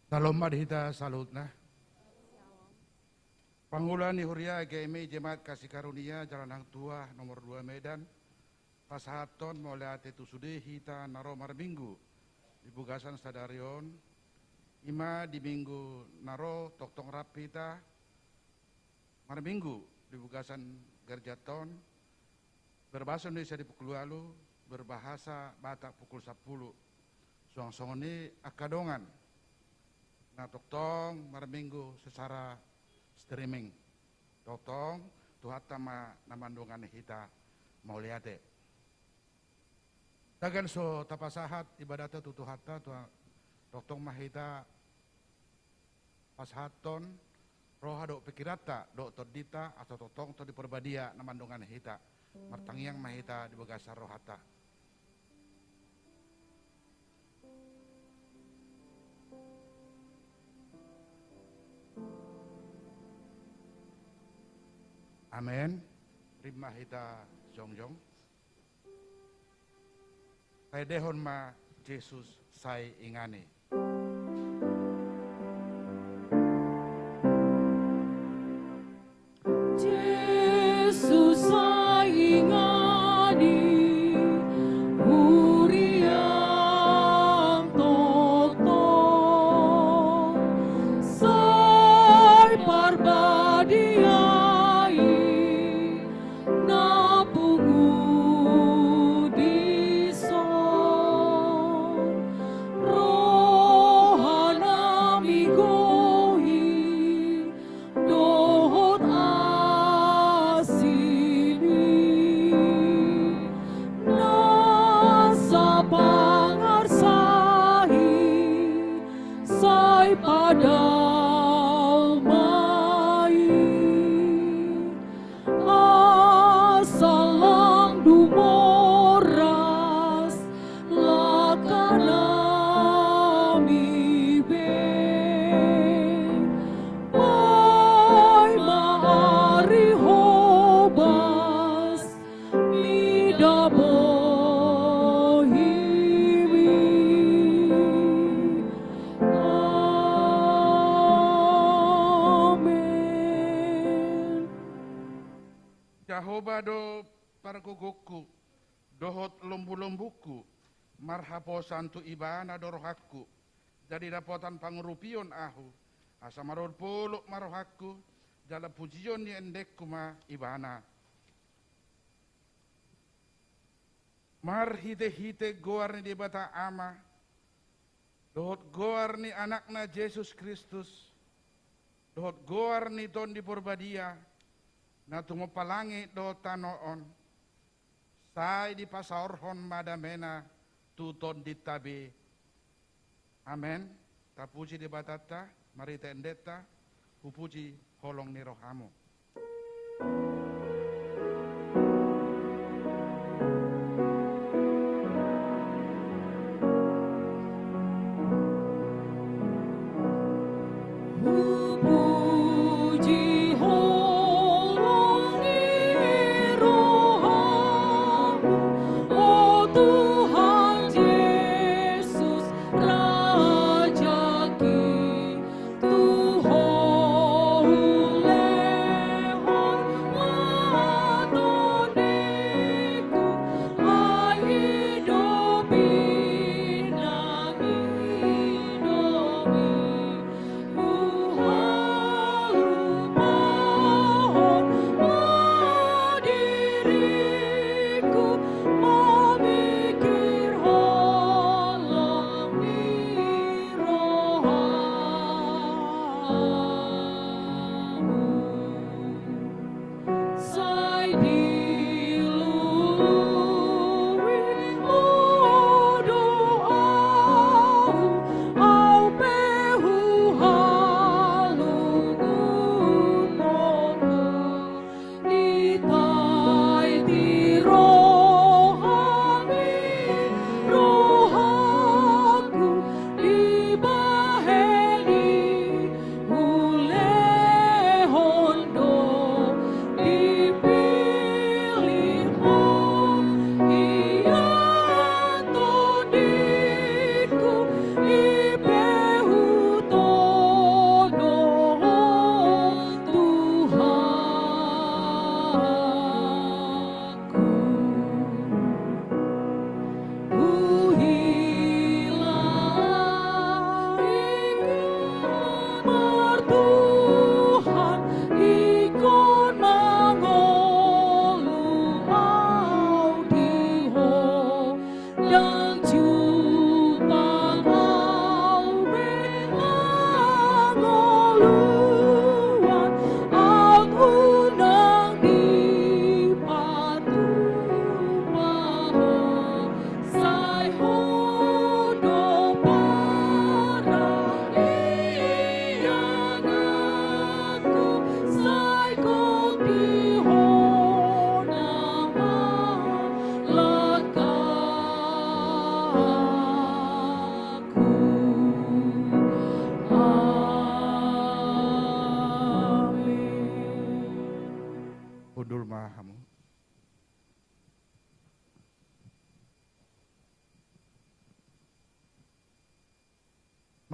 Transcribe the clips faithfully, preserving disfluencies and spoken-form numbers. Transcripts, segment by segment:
Salom ma di hita saluhutna. Pangula ni huria G M I Jemaat Kasih Karunia Jalan Hang Tuah nomor dua Medan, pasahathon mauliate tu sude hita na ro marminggu di bagasan sadari on. I ma di minggu na ro tongtong rap hita marminggu di bagasan gerjanta on, berbahasa Indonesia di pukul ualu, berbahasa Batak pukul sampulu. Suang songon i angka dongan na tongtong marminggu secara streaming. Tongtong Tuhanta ma na mandongani hita, mauliate. Tagan so tapasahat ibadatta tu Tuhanta, tu, tongtong ma hita pasahathon roha dohot pikiranta dohot tondinta, asa tongtong Tondi Parbadia na mandongani hita. Martangiang ma hita di bagasan rohanta. Amen. Rap ma hita jongjong. Taendehon ma Jesus sai ingani. Jesus sai ingani, huriaM tongtong sai Parbadia i, na pungu dison. Roha na migohi dohot asini, na sapangarsahi sai padao ma i. Asa lang dumoras langka nami be, boi ma ari hobas mida bohiMi. Amen. Jahowa do pargogongku dohot lombulombungku, marhaposan tu Ibana do rohangku. Jadi dapotan pangurupion ahu, asa marolopolop ma rohangku jala pujion ni endengku ma Ibana. Marhitehite goar ni Debata Ama dohot goar ni Anakna Jesus Kristus dohot goar ni Tondi Parbadia, na tumompa langit dohot tano on, sai dipasaorhon ma damena tu tondinta be. Amen. Tapuji Debatanta marhite endenta, hupuji holong ni rohaMu. Hupuji holong ni rohaMu, o Tuhan Jesus, Raja ki tu ho ule.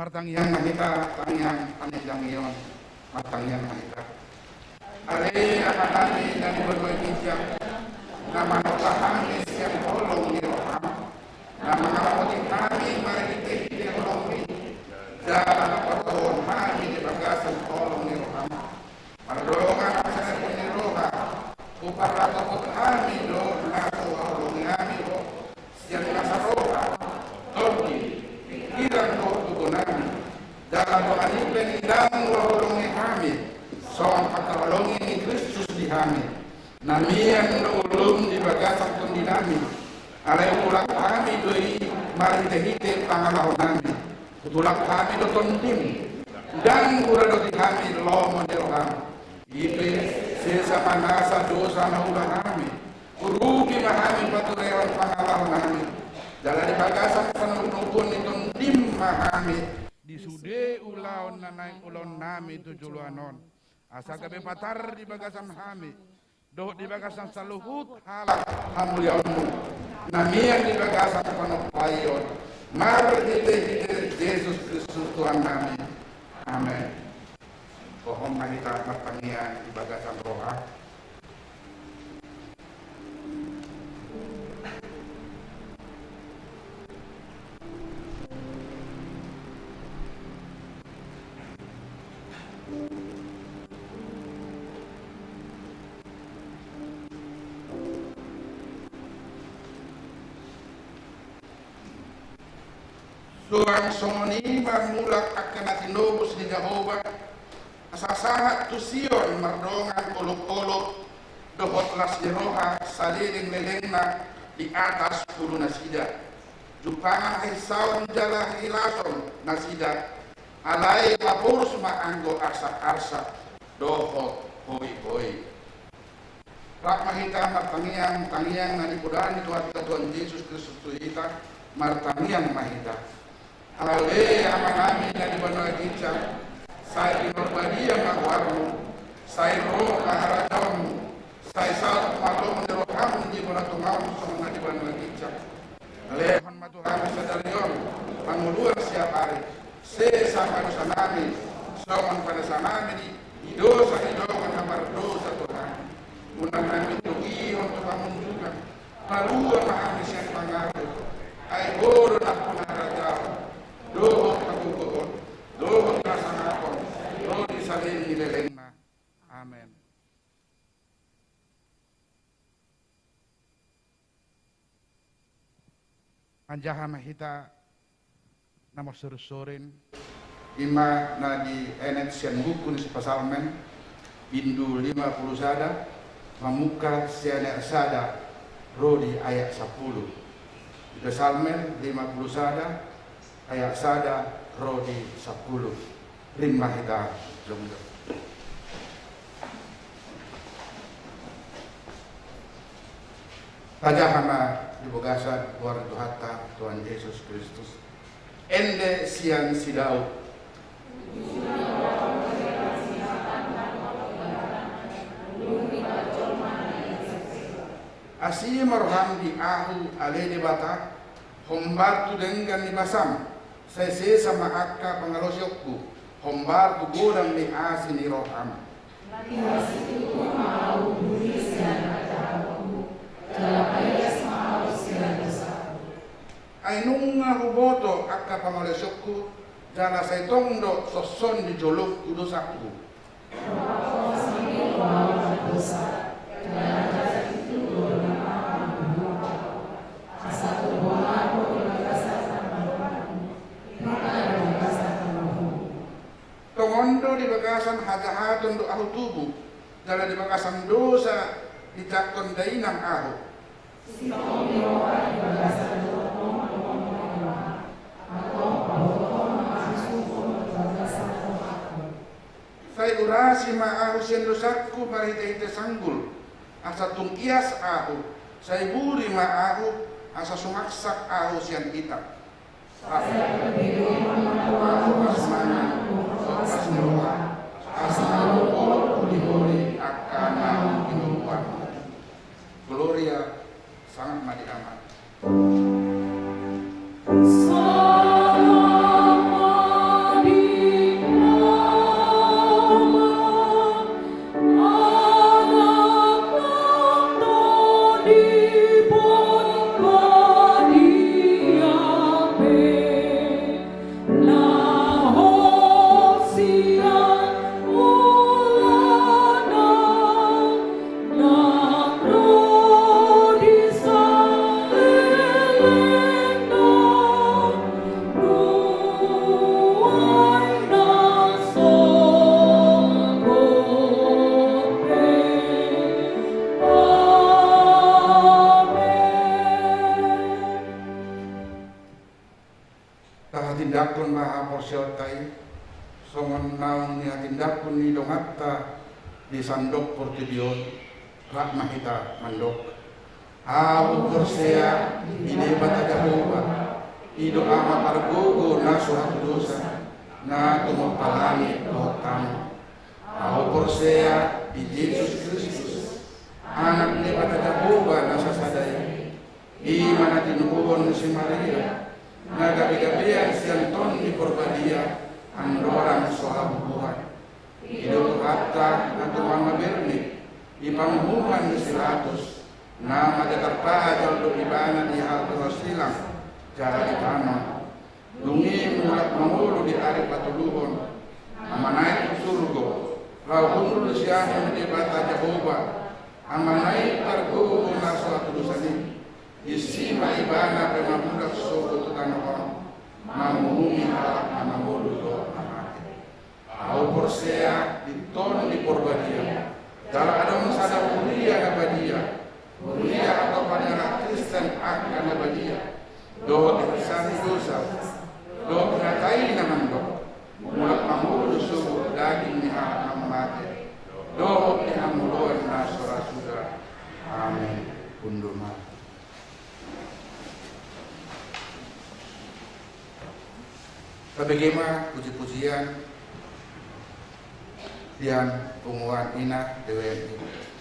Martangiang ma hita, tangiang panandangihon. Martangiang ma hita. Ale Amanami na di banua ginjang, na manopa hami sian holong ni roham, na mangamoti hami marhitehite holongmi, jala na paruhon hami di bagasan holong ni roham. Mardongan hasadaon ni roha, huparlatopot hami do na so huhaholongi hami Ho, sian nasa roha, tondi, pingkiran dohot gogonami. Jala dongan i pe ndang huhaholongi hami songon pangkaholongi ni Kristus di hami. Na mian do ngolum di bagasan tondinami. Alai hutulak hami do i marhitehite pangalahonami. Hutulak hami do tondim. Ndang huradoti hami lomo ni roham. I pe sesa ma nasa dosa na huula hami. Urupi ma hami paturehon pangalahonami. Jala di bagasan panontuduhon ni tondim ma hami di sude ulaon na naeng ulaonnami tu joloan on. Asa gabe patar di bagasan hami dohot di bagasan saluhut halak hamuliaonmu. Na mian di bagasan panompaion. Marhitehite Jesus Kristus Tuhannami. Amen. Hohom ma hita martangiang di bagasan roha. Suang songon i ma mulak angka na tinobus ni Jahowa, asa sahat tu Sion mardongan olopolop dohot las ni roha saleleng-lelengna di atas ulu nasida. Jumpangan hahisaon jala hahilason nasida, alai maporus ma anggo arsak-arsak dohot hoi-hoi. Rap ma hita martangiang, tangiang na nipodoan ni Tuhan hita Tuhan Jesus Kristus tu hita, martangiang ma hita. Ale Amanami na di banua ginjang, sai pinarbadia ma goarmu, sai ro ma harajaonmu, sai saut ma lomo ni roham di bona tonga on songon na di banua ginjang. Lehon ma tu hami sadari on pangoluan siapari. Sesa ma dosanami songon panesanami di, di dosa ni dongan na mardosa tu hami. Unang hami togihon tu hamunjutan. Palua ma hami sian pangago. Ai Ho do nampuna harajaon dohot hagogoon dohot hasangapon ro di saleleng ni lelengna. Amen. Manjaha ma hita na marsorinsorin. I ma na dienet sian buku ni si Psalmen, bindu lima pulu sada, mamungka sian ayat sada ro di ayat sampulu. Di Psalmen lima pulu sada, ayat sada ro di sampulu. Rap ma hita jongjong. Tajaha ma di bagasan goar ni Tuhanta Tuhan Jesus Kristus. Ende sian si Daud. Asi ma roham di ahu, ale Debata, hombar tu denggan ni basam, sai sesa ma angka pangalaosionku, hombar tu godang ni asi ni roham. Ai nunga huboto angka pangalaosionku, jala sai tong do sonson di jolongku dosangku. Tongon do di bagasan hajahaton do ahu tubu, jala di bagasan dosa dijangkon dainang ahu. Sai urasi ma ahu sian dosangku marhitehite sanggul, asa tung ias ahu, sai buri ma ahu, asa sumaksak ahu sian hita. Asa Gloria, sangap ma di Ama. Tindangkon ma haporseaonta i, songon naung nihatindangkon ni donganta di sandok portibi on. Rap ma hita mandok. Ahu porsea di Debata Jahowa, i do Ama pargogo na so hatudosan, na tumompa langit dohot tano. Ahu porsea di Jesus Kristus, Anak ni Debata Jahowa na sasada i, i ma na tinubuhon ni si Maria, na gabegabean sian Tondi Porbadia, andorang so habubuhan. I do Tuhanta na tumangga berni di panguhuman ni si Pilatus, na marga tarpajal do Ibana di hatuha silang jala di tano. Dung i mulak mangolu di ari patoluhon, ma naek tu surgo, laho hundul di siamun ni Debata Jahowa, Ama na i pargogo na so hatudosan i. Disi ma Ibana pe mamulak sogot tu tano on, manguhumi halak na mangolu dohot na mate. Ahu porsea di Tondi Porbadia, jala adong sada huria na badia, huria hatopan ni halak Kristen angka na badia, dohot hapinsahan ni dosa, dohot hata i na mandok, mulak mangolu sogot daging ni halak na mate, dohot di hangoluan na so ra suda. Amen. Hundul ma. Tabege ma pujipujian sian punguan ina D W M I.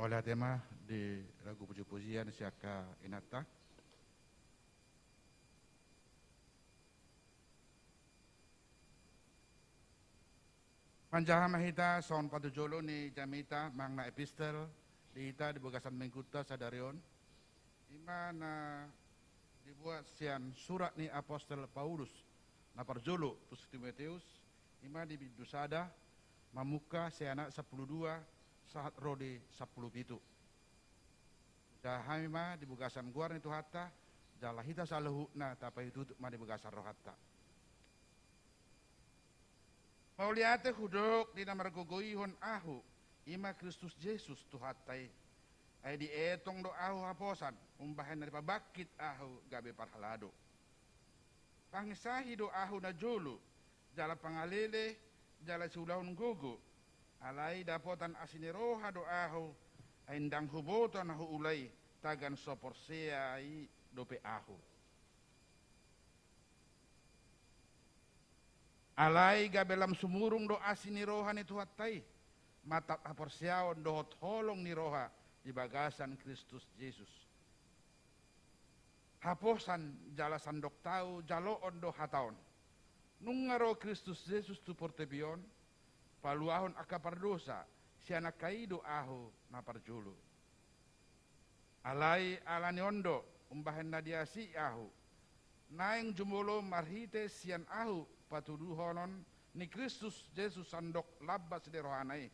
Mauliate ma di lagu puji-pujian sian angka inanta. Manjaha ma hita songon patujolo ni jamita manang na epistel di hita di bagasan minggunta sadari on. I ma na dibuat sian surat ni apostel Paulus na parjolo tu si Timoteus, i ma di bindu sada mamungka sian ayat sampulu dua sahat ro di sampulu pitu. Hujaha hami ma di bagasan goar ni Tuhanta, jala hita saluhutna tapaihut-ihut ma di bagasan rohanta. Mauliate hudok di na margogoihon ahu, i ma Kristus Jesus Tuhanta i. Ai dietong do ahu haposan, umbahen na dipabangkit ahu gabe parhalado. Panginsahi do ahu najolo, jala pangalele, jala siulahon gogo. Alai dapotan asi ni roha do ahu, ai ndang huboto na huula i, tagan so porsea i dope ahu. Alai gabe lam sumurung do asi ni roha ni Tuhanta i, mantap haporseaon dohot holong ni roha di bagasan Kristus Jesus. Haposan jala sandok tau jaloon do hata on. Nunga ro Kristus Jesus tu portibi on, paluahon angka pardosa, sian angka i do ahu na parjolo. Alai ala ni on do, umbahen na diasii ahu, naeng jumolo marhite sian ahu patuduhonon ni Kristus Jesus sandok lambas ni rohana i,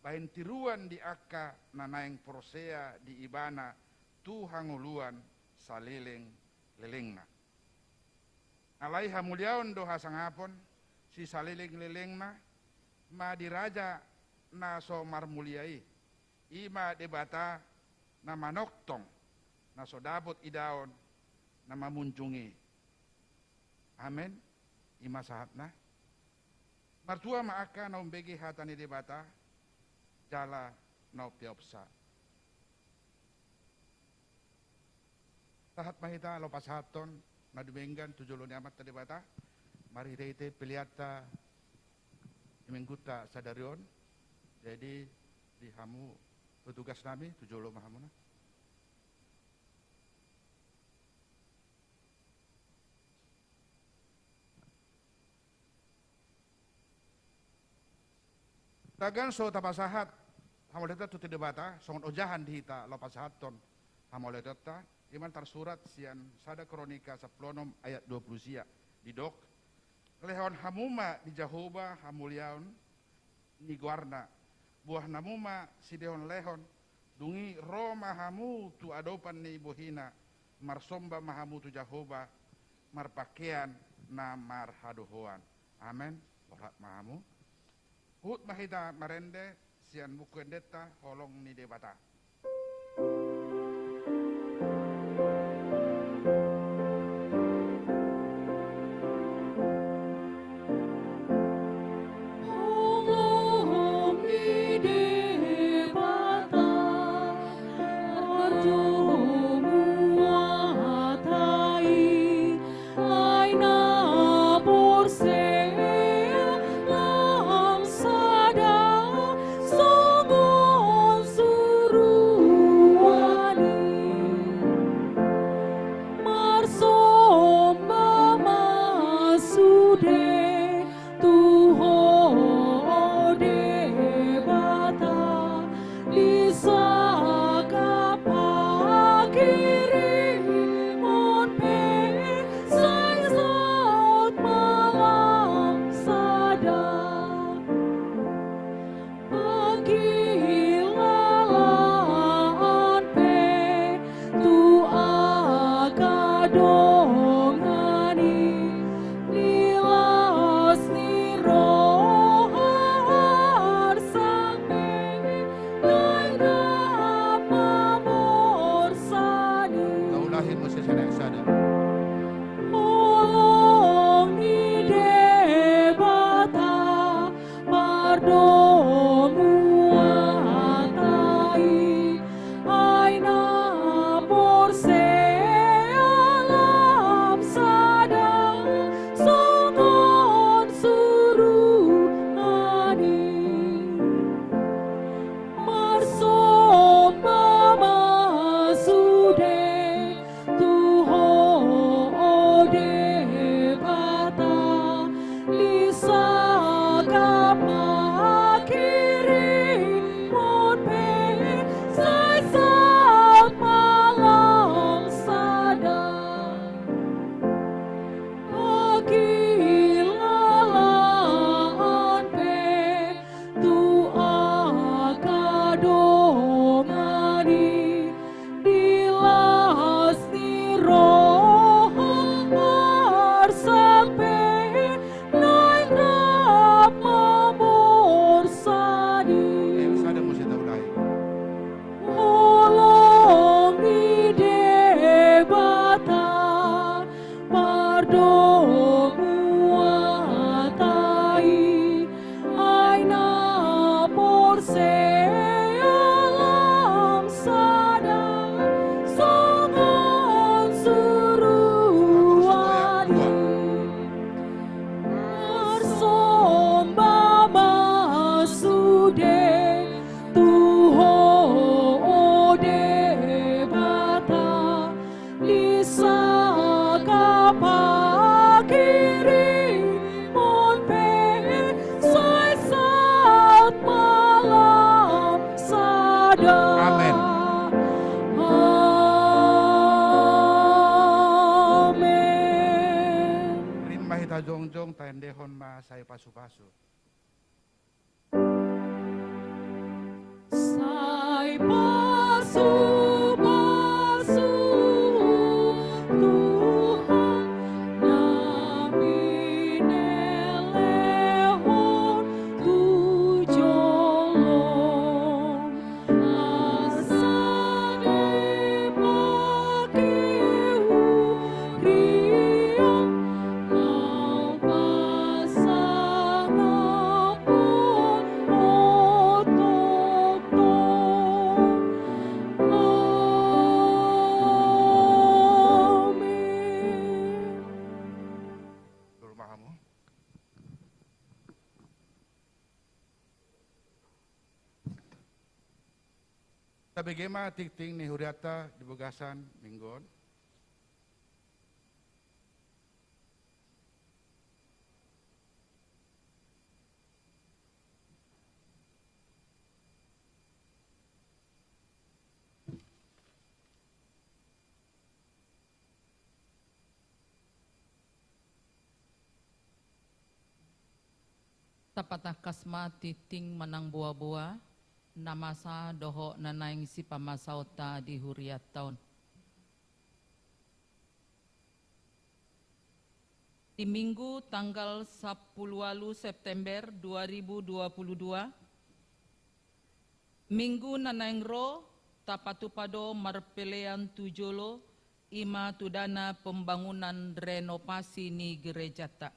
bahen tiruan di angka na naeng porsea di Ibana tu hangoluan saleleng-lelengna. Alai hamuliaon do hasangapon sisaleleng-lelengna ma di Raja na so marmulia i, i ma Debata na manongtong, na so dapot idaon, na mamunjung i. Amen. I ma sahatna. Martua ma angka na umbege hata ni Debata, jala na umpeopsa. Sahat ma hita laho pasahathon na dumenggan tu jolo ni Amanta Debata, marhite-hite peleanta di minggunta sadari on. Jadi, di hamu petugas nami, tu jolo ma hamuna. Tagan so tapasahat hamauliateonta tu Debata, songon ojahan di hita laho pasahathon hamauliateonta, i ma na tarsurat sian sada Kronika sampulu onom ayat dua pulu sia, didok: Lehon hamu ma di Jahowa hamuliaon ni goarna, buahnamu ma silehon-lehon, dung i ro ma hamu tu adopan ni bohina, marsomba ma hamu tu Jahowa, marpangkean na marhadohoan. Amen. Borhat ma hamu. Huhut ma hita marende sian Buku Endenta, Holong ni Debata. Holong ni Debata, mardomu hata i, ai na porsea lam sada songon suruan i. Marsomba ma sude tu Ho Debata, di sangkap pangkirimon pe sai saut ma lam sada. Pangkilalaan pe tu angka dongan i, di las ni roha arsak pe, ai na mamorsan i. Taulahi muse sada-sada. Holong ni Debata, mardomu hata i, ai na porsea lam sada songon suruan i. Marso Amen. Amen. Rap ma hita jongjong, taendehon ma sai pasupasu. Sai pasupasu Tuhan na pinelehon tu jolom. Asa dipake huria na pasangapon, o tongtong. Amen. Dulu ma hamu. Tabege ma tingting ni hurianta di bagasan minggu on. Tapatangkas ma tingting manang boaboa na masa dohot na naeng sipamasaonta di hurianta on. Di Minggu tanggal sampulu ualu September dua ribu dua pulu dua, Minggu na naeng ro, tapatupa do marpelean tu jolo, i ma tu dana pembangunan renovasi ni gerejanta.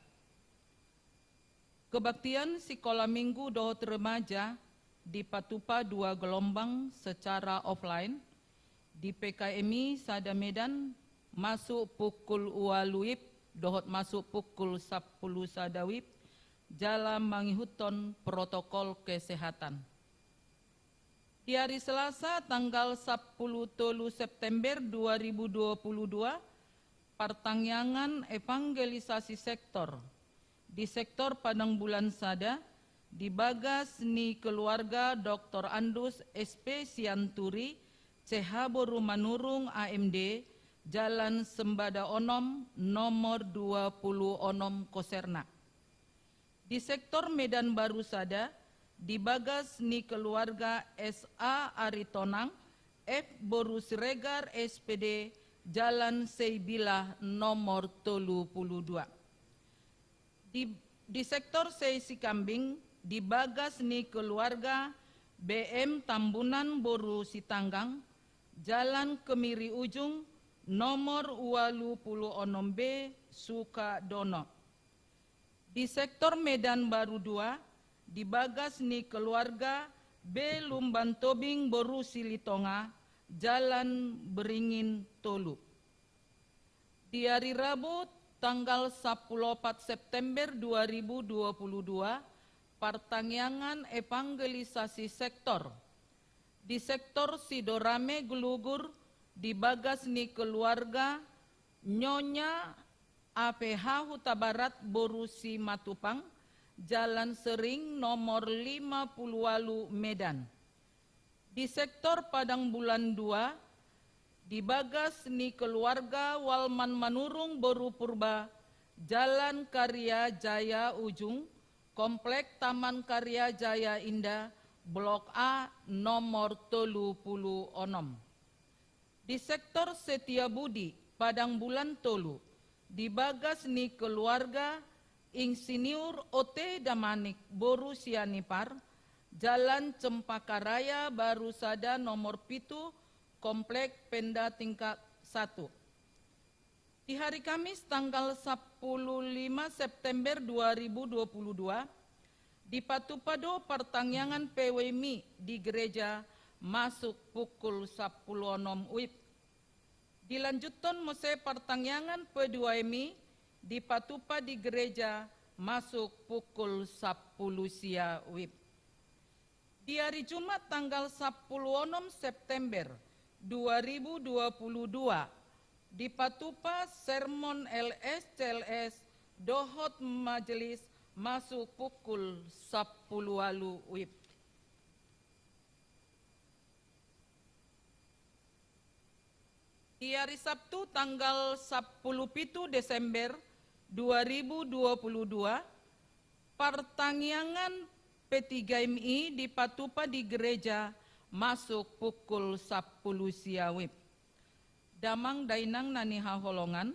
Kebaktian sikola Minggu dohot remaja dipatupa dua gelombang secara offline, di P K M I Sada Medan, masuk pukul ualu WIB dohot masuk pukul sampulu sada WIB, jala mangihuthon protokol kesehatan. Di ari Selasa tanggal sampulu tolu September dua ribu dua pulu dua, partangiangan evangelisasi sektor di sektor Padang Bulan Sada, di bagas ni keluarga Doktor Andus S P Sianturi, C H boru Manurung A M D, Jalan Sembada onom, nomor dua pulu onom Koserna. Di sektor Medan Baru Sada, di bagas ni keluarga S A Aritonang, F boru Siregar S P D, Jalan Seibilah nomor tolu pulu dua. Di, di sektor Sei Sikambing, di bagas ni keluarga B M Tambunan boru Sitanggang, Jalan Kemiri Ujung, nomor ualu pulu onom B, Sukadono. Di sektor Medan Baru dua, di bagas ni keluarga B Lumban Tobing boru Silitonga, Jalan Beringin tolu. Di ari Rabu tanggal sampulu opat September dua ribu dua pulu dua, partangiangan evangelisasi sektor di sektor Sidorame Glugur, di bagas ni keluarga Nyonya A P H Hutabarat boru Simatupang, Jalan Sering nomor lima pulu ualu Medan. Di sektor Padang Bulan dua, di bagas ni keluarga Walman Manurung boru Purba, Jalan Karya Jaya Ujung, Komplek Taman Karya Jaya Indah, Blok A, nomor tolu pulu onom. Di sektor Setiabudi, Padang Bulan tolu, di bagas ni keluarga Insinyur O T Damanik boru Sianipar, Jalan Cempaka Raya Baru Sada nomor pitu, Komplek Pemda tingkat satu. Di hari Kamis tanggal sampulu lima September dua ribu dua pulu dua, dipatupa do partangiangan P W M I di gereja masuk pukul sampulu onom WIB. Dilanjuthon muse partangiangan P dua M I dipatupa di gereja masuk pukul sampulu sia WIB. Di ari Jumat tanggal sampulu onom September dua ribu dua pulu dua, dipatupa sermon L S C L S dohot majelis masuk pukul sampulu ualu WIB. Di ari Sabtu tanggal sampulu pitu Desember dua ribu dua puluh dua, partangiangan P tiga M I dipatupa di gereja masuk pukul sampulu sia wib. Damang dainang na nihaholongan,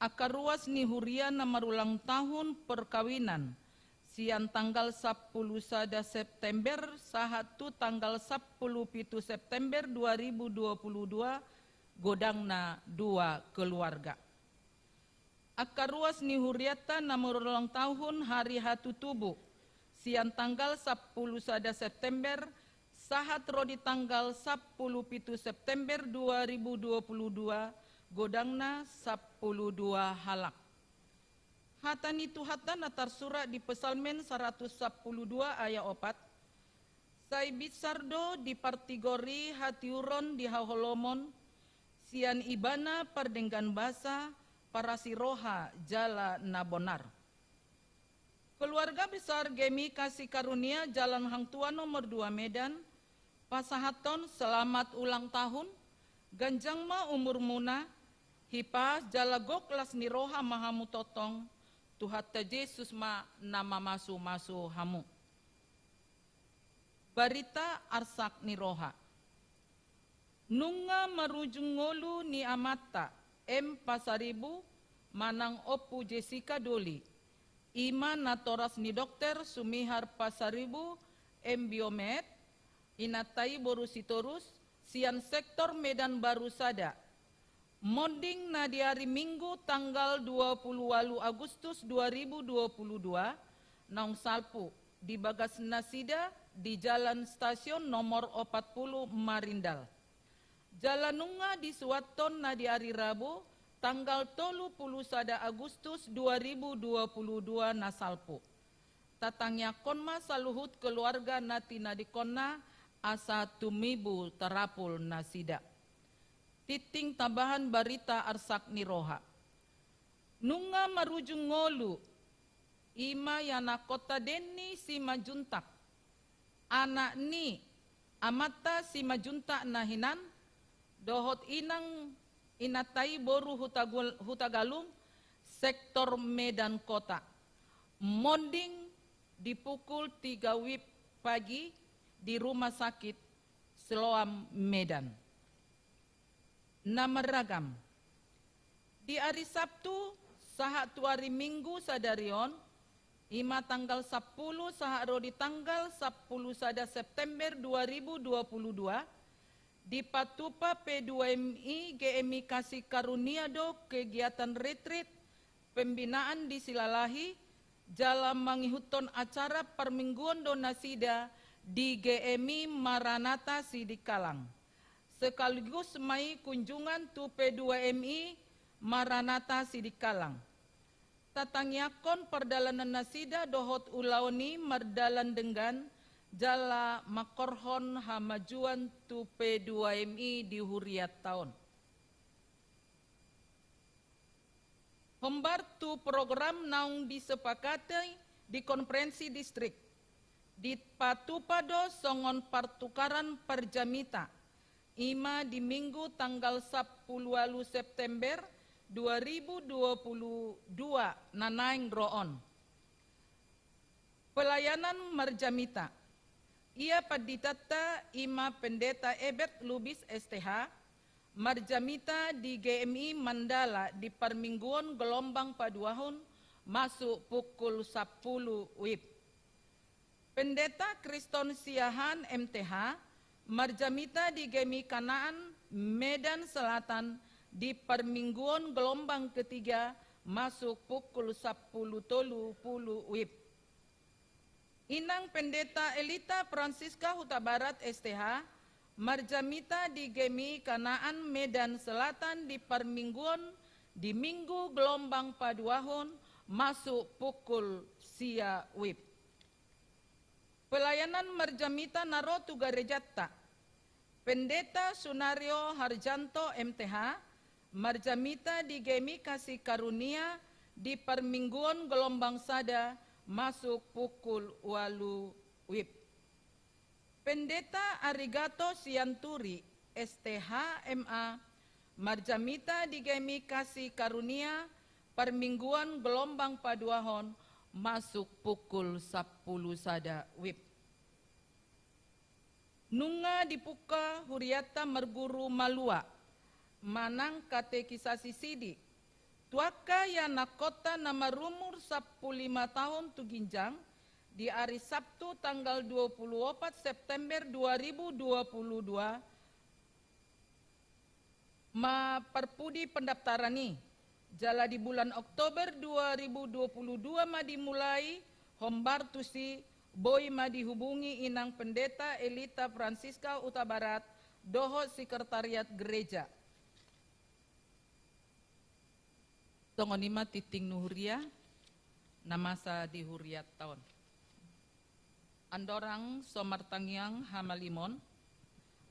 angka ruas ni huria na marulang tahun perkawinan sian tanggal sampulu sada September sahat tu tanggal sampulu pitu September dua ribu dua puluh dua, godangna dua keluarga. Angka ruas ni hurianta na marulang tahun hari hatutubu sian tanggal sampulu sada September sahat ro di tanggal sampulu pitu September dua ribu dua puluh dua, godangna sampulu dua halak. Hata ni Tuhanta na tarsurat di Psalmen saratus sampulu dua ayat opat, sai binsar do di partigor i hatiuron di haholomon, sian Ibana pardenggan basa, parasi roha jala na bonar. Keluarga besar G M I Kasih Karunia Jalan Hang Tuah nomor dua Medan, pasahathon selamat ulang tahun, ganjang ma umurmuna, hipas jala gok las ni roha ma hamu tongtong, Tuhanta Jesus ma na mamasumasu hamu. Barita arsak ni roha. Nunga marujung ngolu ni amanta, M Pasaribu, manang Ompu Jessica Doli, i ma natoras ni dokter Sumihar Pasaribu, M Biomed, inanta i boru Sitorus, sian sektor Medan Baru sada. Monding na di ari Minggu tanggal dua puluh ualu Agustus dua ribu dua puluh dua, naung salpu, di bagas nasida di Jalan Stasiun nomor opat puluh Marindal. Jala nunga disuanhon na di ari Rabu tanggal tolu puluh sada Agustus dua ribu dua puluh dua na salpu. Tatangiangkon ma saluhut keluarga na tinadingkonna asa tumibu tarapul nasida. Tingting tambahan barita arsak ni roha. Nunga marujung ngolu, i ma ianakhonta Denny Simanjuntak, anak ni amanta Simanjuntak na hinan, dohot inang inanta i boru Hutagul-, Hutagalung, sektor Medan Kota. Monding di pukul tiga wib pagi di Rumah Sakit Siloam Medan. Na marragam. Di ari Sabtu sahat tu ari Minggu sadari on, i ma tanggal sampulu sahat ro di tanggal sampulu sada September dua ribu dua puluh dua, dipatupa P dua M I G M I Kasih Karunia do kegiatan retreat pembinaan di Silalahi, jala mangihuthon acara parmingguon do nasida di G M I Maranatha Sidikalang. Sekaligus ma i kunjungan tu P dua M I Maranatha Sidikalang. Tatangiangkon pardalanan nasida dohot ulaon i mardalan denggan, jala mangkorhon hamajuon tu P dua M I di hurianta on. Hombar tu program naung disepakati di konferensi distrik, dipatupa do songon partukaran parjamita, i ma di Minggu tanggal sampulu ualu September dua ribu dua puluh dua na naeng ro on. Pelayanan marjamita. Ia panditanta i ma Pendeta Ebert Lubis S T H, marjamita di G M I Mandala di parmingguon gelombang paduahon masuk pukul sampulu wib. Pendeta Kriston Siahaan M T H, marjamita di G M I Kanaan Medan Selatan di parmingguon gelombang ketiga masuk pukul sampulu tolu pulu wib. Inang Pendeta Elita Francisca Hutabarat S T H, marjamita di G M I Kanaan Medan Selatan di parmingguon di Minggu gelombang paduahon masuk pukul sia wib. Pelayanan marjamita na ro tu garejanta. Pendeta Sunario Harjanto M T H, marjamita di G M I Kasih Karunia di parmingguon gelombang sada masuk pukul ualu wib. Pendeta Arigato Sianturi S T H M A, Marjamita di game kasih karunia parmingguan gelombang paduahon masuk pukul sampulu sada wib. Nunga dibuka hurianta marguru malua manang katekisasi sidi tu angka ianakhonta na marumur sampulu lima taon tu ginjang di ari Sabtu tanggal dua puluh opat September dua ribu dua puluh dua, ma parpudi pendaftaran i, jala di bulan Oktober dua ribu dua puluh dua ma dimulai hombar tusi. Boi ma dihubungi Inang Pendeta Elita Francisca Utabarat dohot sekretariat gereja. Songon i ma tingting ni huria na masa di hurianta on. Andorang so martangiang hamalimon,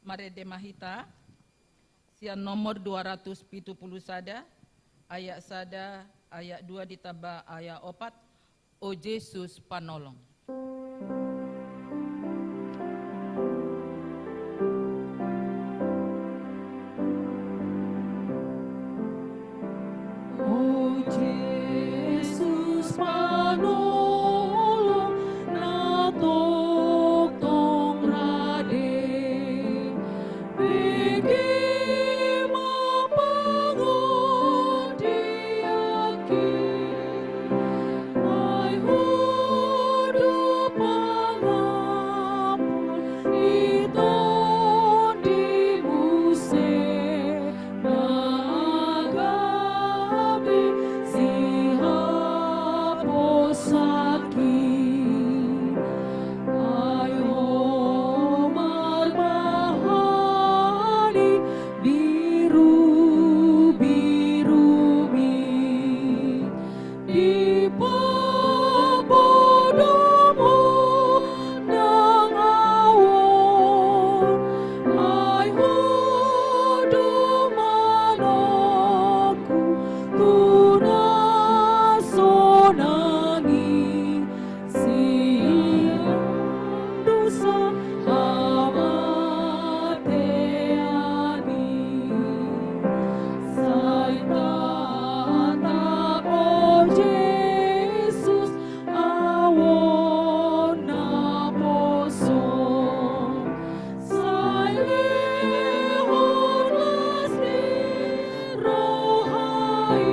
marende ma hita sian nomor dua ratus pitu pulu sada, ayat sada, ayat dua ditamba ayat opat, O Jesus Panolong. O Jesus Panolong na tongtong rade, bege ma pangondianki. Ai Ho do pangampun di tondim muse, na gabe sihaposanki. Ai Ho marbahani birubirumi, di pabodomon nang ahu on. Ai Ho do manongku tu na sonang i, sian dosa hamatean i. Sai tatap, o Jesus, ahu on naposo. Sai lehon las ni roha i,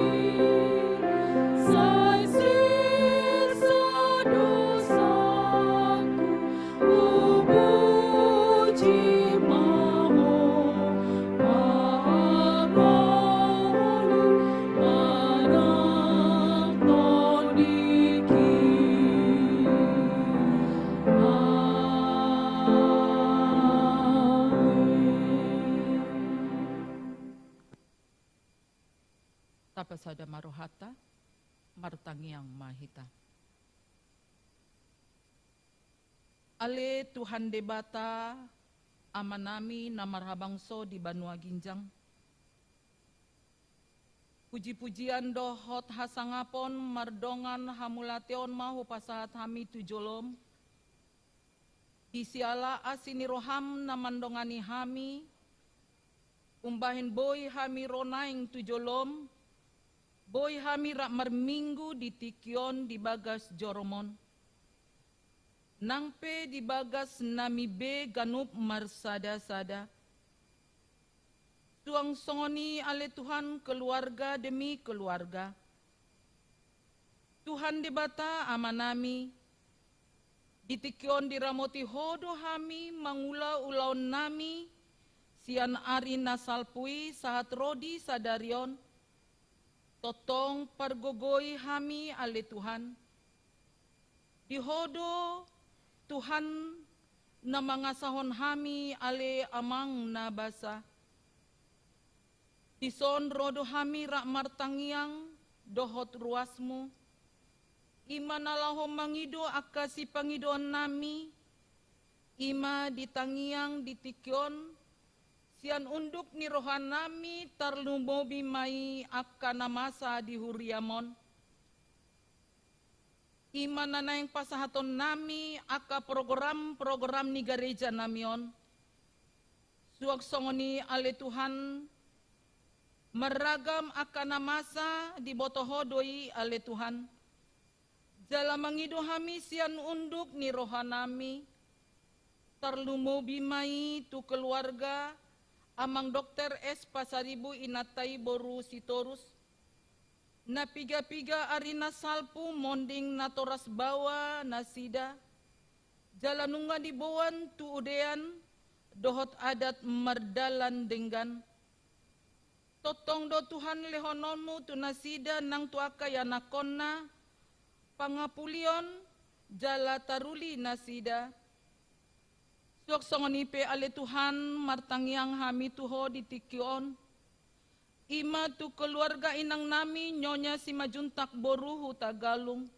sai sesa dosangku, hupuji ma Ho, mangolu manang tondingki. Amen. Tapasada ma rohanta, martangiang ma hita. Ale Tuhan Debata, Amanami na marhabangso di banua ginjang, pujipujian dohot hasangapon mardongan hamauliateon ma hupasahat hami tu jolom, di siala asi ni roham na mandongani hami, umbahen boi hami ro naeng tu jolom, boi hami rap marminggu di tingki on di bagas jorom on, nang pe di bagas nami be ganup marsadasada. Suang songon i ale Tuhan, keluarga demi keluarga. Tuhan Debata Amanami, di tingki on diramoti Ho do hami mangula ulaonnami sian ari na salpu i sahat ro di sadari on. Tongtong pargogoi hami ale Tuhan. Di Ho do Tuhan na mangasahon hami ale Amang na basa. Dison ro do hami rap martangiang dohot ruasmu, i ma na laho mangido angka sipangidoannami, i ma di tangiang di tingki on, sian unduk ni rohanami tarlumobi ma i angka na masa di huriam on. I ma na naeng pasahatonnami angka program-program ni garejanami on. Suang songon i ale Tuhan, Marragam angka na masa diboto Ho do i ale Tuhan. Jala mangido hami sian unduk ni rohanami, tarlumobi ma i tu keluarga Amang Dokter S Pasaribu, inanta i boru Sitorus, na piga-piga ari na salpu monding natoras baoa nasida, jala nunga diboan tu udean dohot adat mardalan denggan. Tongtong do Tuhan lehononmu tu nasida nang tu angka ianakkonna pangapulion jala taruli nasida. Suang songon i pe ale Tuhan, martangiang hami tu Ho di tingki on, i ma tu keluarga inangnami Nyonya Simanjuntak boru Hutagalung.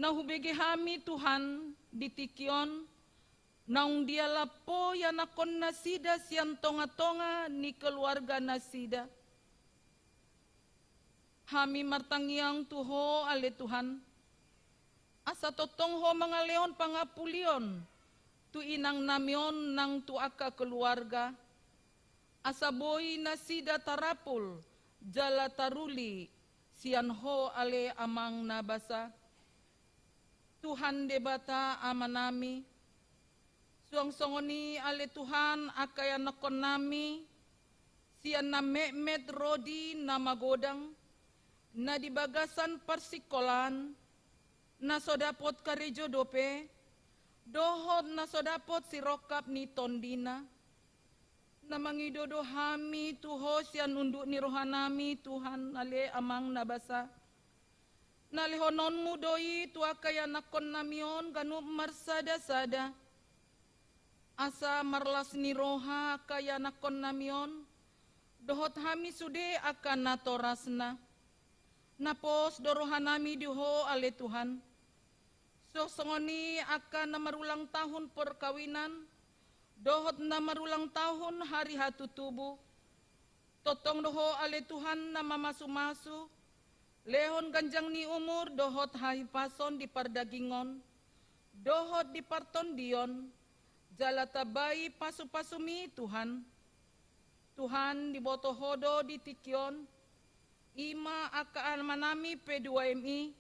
Na hubege hami Tuhan di tingki on, naung dialap Ho ianakkon nasida sian tonga-tonga ni keluarga nasida. Hami martangiang tu Ho ale Tuhan, asa tongtong Ho mangalehon pangapulion tu inangnami on nang tu angka keluarga, asa boi nasida tarapul jala taruli sian Ho ale Amang na basa. Tuhan Debata Amanami, suang songon i ale Tuhan angka ianakkonnami, sian na metmet ro di na magodang, na di bagasan parsingkolaan, na so dapot karejo dope, dohot na so dapot sirongkap ni tondina. Na mangido do hami tu Ho sian unduk ni rohanami Tuhan ale Amang na basa, na lehononmu do i tu angka ianakkonnami on ganup marsada-sada. Asa marlas ni roha angka ianakkonnami on dohot hami sude angka natorasna. Na pos do rohanami di Ho ale Tuhan. Suang songon i angka na marulang tahun perkawinan dohot na marulang tahun hari hatutubu. Tongtong do Ho ale Tuhan na mamasu-masu, lehon ganjang ni umur dohot hahipason di pardagingon dohot di partondion, jala tambai pasu-pasumi Tuhan. Tuhan, diboto Ho do di tingki on, i ma angka amanami P dua M I,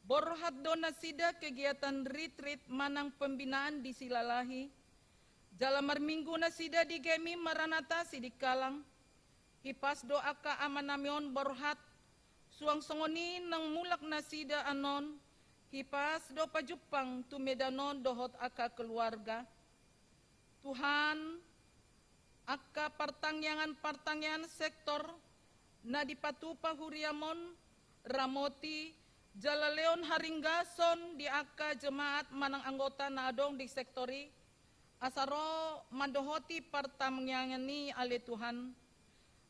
borhat do nasida kegiatan retreat manang pembinaan di Silalahi. Jala marminggu nasida di G M I Maranatha Sidikalang. Hipas do angka amanami on borhat, suang songon i nang mulak nasida annon, hipas do pajumpang tu Medan on dohot angka keluarga. Tuhan, angka partangiangan-partangiangan sektor na dipatupa huriam on, ramoti jala lehon haringgason di angka jemaat manang anggota na adong di sektor i, asa ro mandohoti partangiangan i ale Tuhan.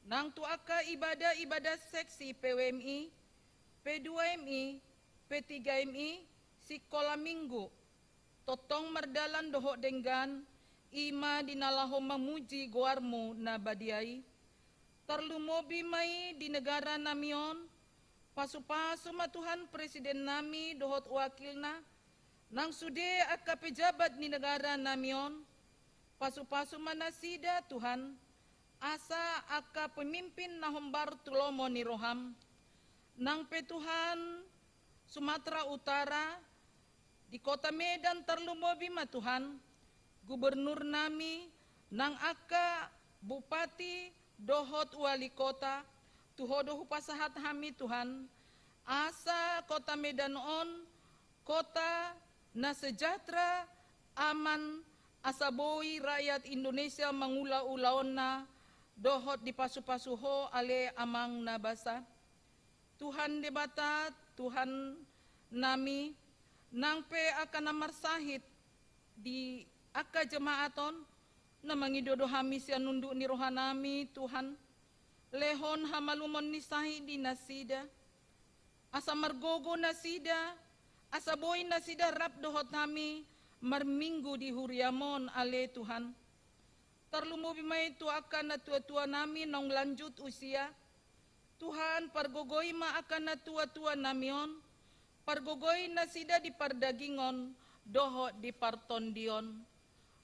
Nang tu angka ibadah-ibadah seksi P W M I, P dua M I, P tiga M I, sikola minggu, tongtong mardalan dohot denggan, i ma di na laho mamuji goarmu na badia i. Tarlumobi ma i di negaranami on, pasu-pasu ma Tuhan presidennami dohot wakilna, nang sude angka pejabat ni negaranami on, pasu-pasu ma nasida Tuhan, asa angka pemimpin na hombar tu lomo ni roham. Nang pe Tuhan, Sumatera Utara, di Kota Medan tarlumobi ma Tuhan, gubernurnami, nang angka bupati dohot wali kota, tu Ho do hupasahat hami Tuhan, asa Kota Medan on kota na sejahtera, aman, asa boi rakyat Indonesia mangula ulaonna dohot dipasu-pasu Ho ale Amang na basa. Tuhan Debata, Tuhannami, nang pe angka na marsahit di angka jemaat on, na mangido do hami sian unduk ni rohanami, Tuhan, lehon hamalumon ni sahit di nasida, asa margogo nasida, asa boi nasida rap dohot hami marminggu di huriam on ale Tuhan. Tarlumobi ma i tu angka natua-tuanami naung lanjut usia. Tuhan, pargogoi ma angka natua-tuanami on, pargogoi nasida di pardagingon dohot di partondion.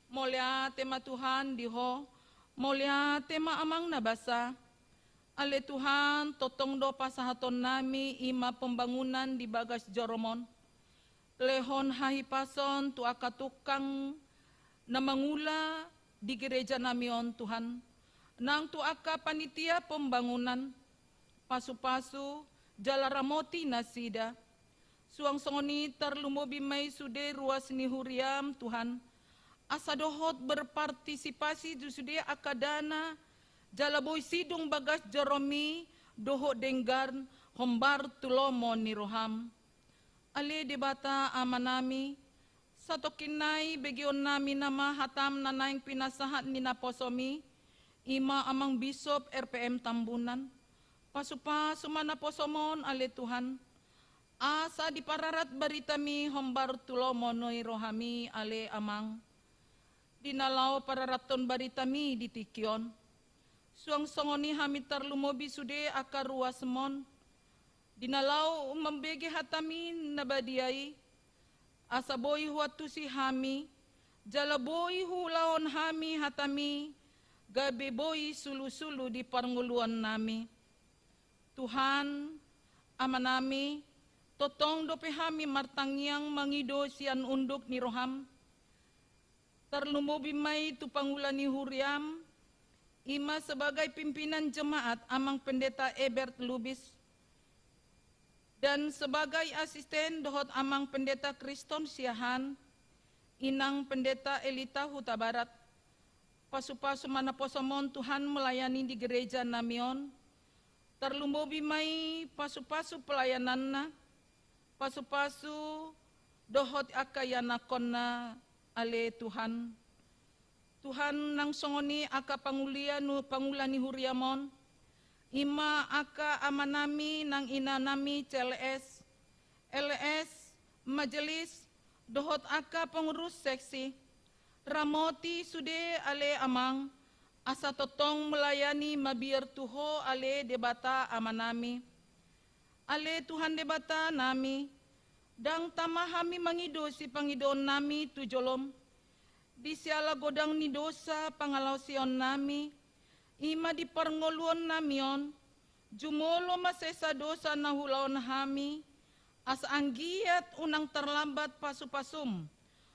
Mauliate ma Tuhan di Ho, mauliate ma Amang na basa. Ale Tuhan, tongtong do pasahatonnami i ma pembangunan di bagas joroMon. Lehon hahipason tu angka tungkang na mangula di gerejanami on, Tuhan, nang tu angka panitia pembangunan, pasu-pasu jala ramoti nasida. Suang songon i tarlumobi ma i sude ruas ni huriaM, Tuhan, asa dohot berpartisipasi tu sude angka dana jala boi sidung bagas joroMi dohot denggan hombar tu lomo ni rohaM. Ale Debata Amanami, satongkin nai begeonnami nama hataM na naeng pinasahat ni naposoMi, i ma Amang Bisop R P M Tambunan. Pasu-pasu ma naposoMon, ale Tuhan, asa dipararat baritami hombar tu lomo ni rohaMi, ale Amang, di na laho pararathon baritami di tingki on. Suang songon i hami tarlumobi sude angka ruasMon, di na laho mambege hataMi na badia i, asa boi huantusi hami, jala boi huulahon hami hataMi, gabe boi sulu-sulu di parngoluonnami. Tuhan, Amanami, tongtong dope hami martangiang mangido sian unduk ni rohaM. Tarlumobi ma i tu pangula ni huriaM, i ma sebagai pimpinan jemaat Amang Pendeta Ebert Lubis, dan sebagai asisten dohot Amang Pendeta Kriston Siahaan, Inang Pendeta Elita Hutabarat. Pasu-pasu ma naposoMon, Tuhan, melayani di gerejanami on. Tarlumobi ma i pasu-pasu pelayananna, pasu-pasu dohot angka ianakkonna, ale Tuhan. Tuhan, nang songon i angka pangulia nu-, pangula ni huriaM on, i ma angka amanami nang inanami C L S, L S, majelis, dohot angka pengurus seksi. Ramoti sude, ale Amang, asa tongtong melayani mabiar tu Ho, ale Debata Amanami. Ale Tuhan Debatanami, ndang tama hami mangido sipangidoonnami tu joloM, di siala godang ni dosa pangalaosionnami, i ma di parngoluonnami on. Jumolo ma sesa dosa na huulahon hami, asa anggiat unang tarlambat pasu-pasuM,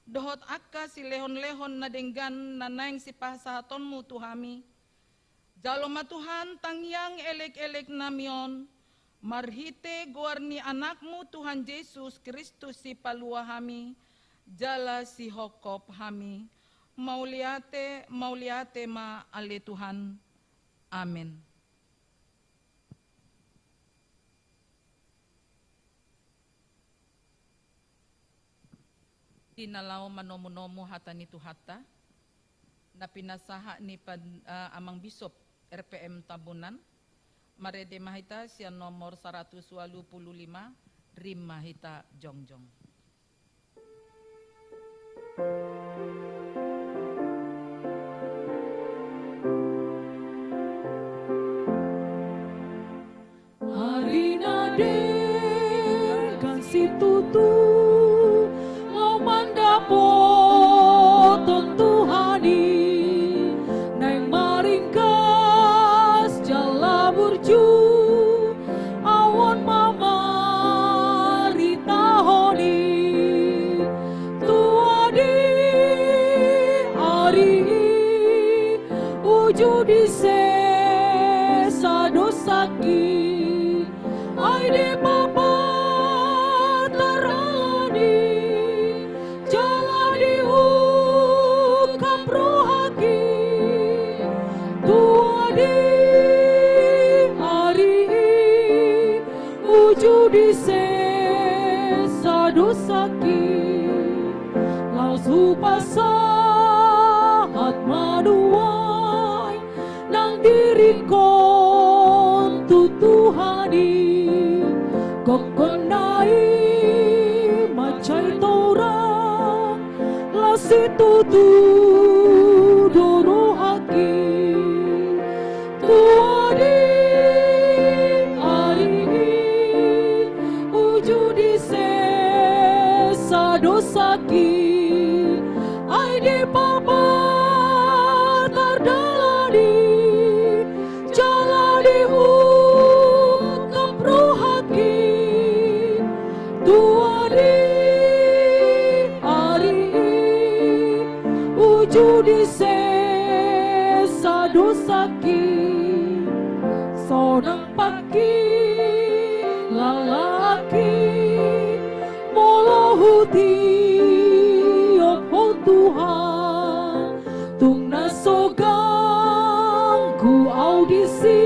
dohot angka silehon-lehon na denggan na naeng sipasahatonMu tu hami. Jalo ma Tuhan tangiang elek-eleknami on, marhite goar ni AnakMu Tuhan Jesus Kristus, Sipalua hami, jala Sihophop hami. Mauliate, mauliate ma, ale Tuhan. Amen. Di na laho manomu-nomu hata ni Tuhanta, na pinasahat ni pan-, eh, Amang Bisop R P M Tambunan, marende ma hita sian nomor saratus ualu pulu lima, rima hita jongjong. Ari na denggan situtu, laho mandapothon Tuhan i, naeng maringgas jala burju, ahu on ma maritahon i. Tua di ari i, uju di sesa dosangki, ai dipapatardalani, jala diungkap rohangki. Tua di ari i, uju di sesa dosangki, laos hupasahat ma nuaeng nang diringkon tu Tuhan i. Gokhonna i mansai torang, laos situtu do rohangki. Tua di ari i, uju di sesa dosangki, ai dipapatardalani, jala diu- Uju disesa dosangki, sonang pangkilalaanki, molo hutiop Ho Tuhan, tung na so ganggu au disi,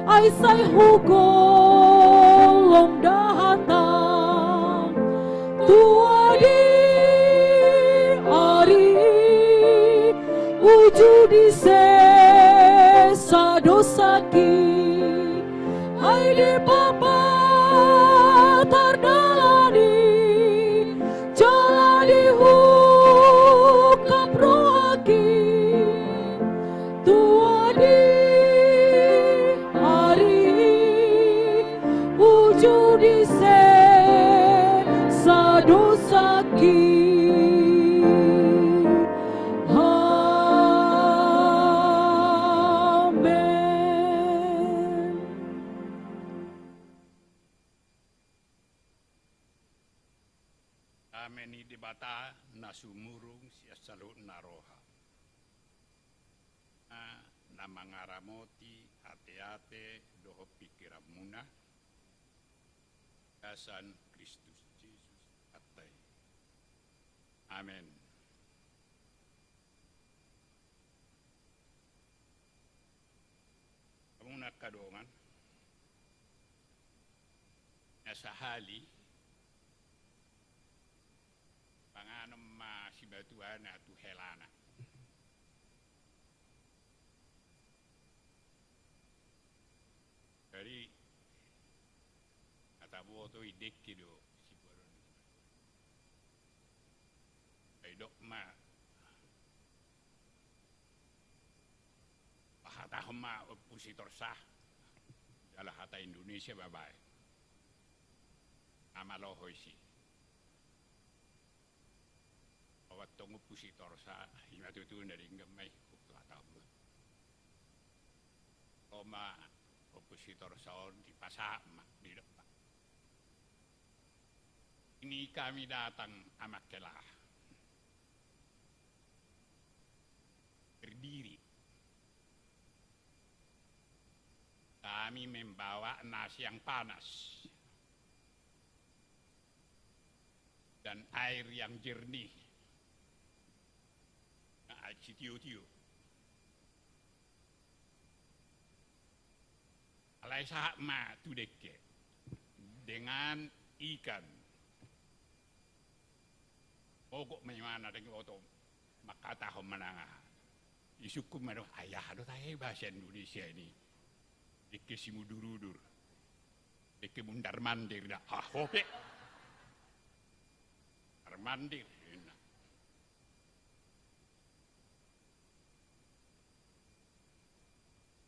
ai sai hugollom da hatang. Tua di ari, uju disesa dosangki, ai dipapatar dalan i, jala diungkap rohangki. Tua di ari, uju disesa dosangki. Amen. Dame ni Debata na sumurung sian saluhutna roha, na mangaramoti ateate dohot pingkiranmuna, di bagasan Kristus Jesus Tuhanta i. Amen. Hamu angka dongan, na sahali panganon ma sibatuana tu helana. Jadi, na taboto i dengke do siboanon ni sibatua. Ai didok ma, pahatahon ma Ompu Sitorus, jala hata Indonesia babaen. Amalo ho isi. Obat tong Ompu Sitorus, ima tutu na denggan ma i, huhatahon ma. Ro ma Ompu Sitorus on, dipasahat ma, didok ma: Ini kami datang, Amang Kelahan, berdiri. Kami membawa nasi yang panas dan air yang jernih. Nah, air sitio-tio. Alai sahat ma tu dengke dengan ikan. Mogok ma imana, dengke boto manghatahon manang aha. Disungkun ma do, ai aha do tahe bahasa Indonesia ini? Dengke simudur-udur. Dengke mundar-mandir da. Ah, ope. Mundar-mandir, ninna.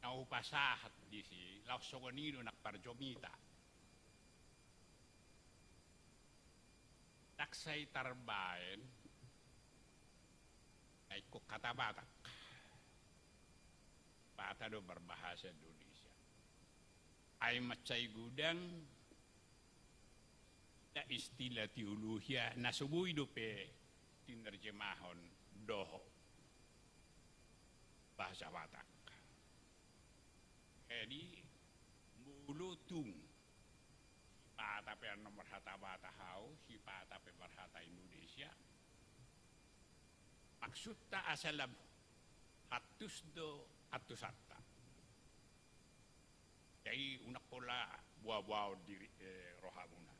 Na hupasahat disi, laos songon i do nang parjomita. Ndang sai tarbaen na ingkon hata Batak. Pata do marbahasa Indonesia. Ai mansai godang istilah teologia na so boi dope tinerjemahon dohot bahasa Batak. Jadi, molo tung sipata pe annon marhata Batak au, sipata pe marhata Indonesia, maksudta asa lam antus do antusanta. Jadi, unang pola boa-boaon diri, eh, rohamuna.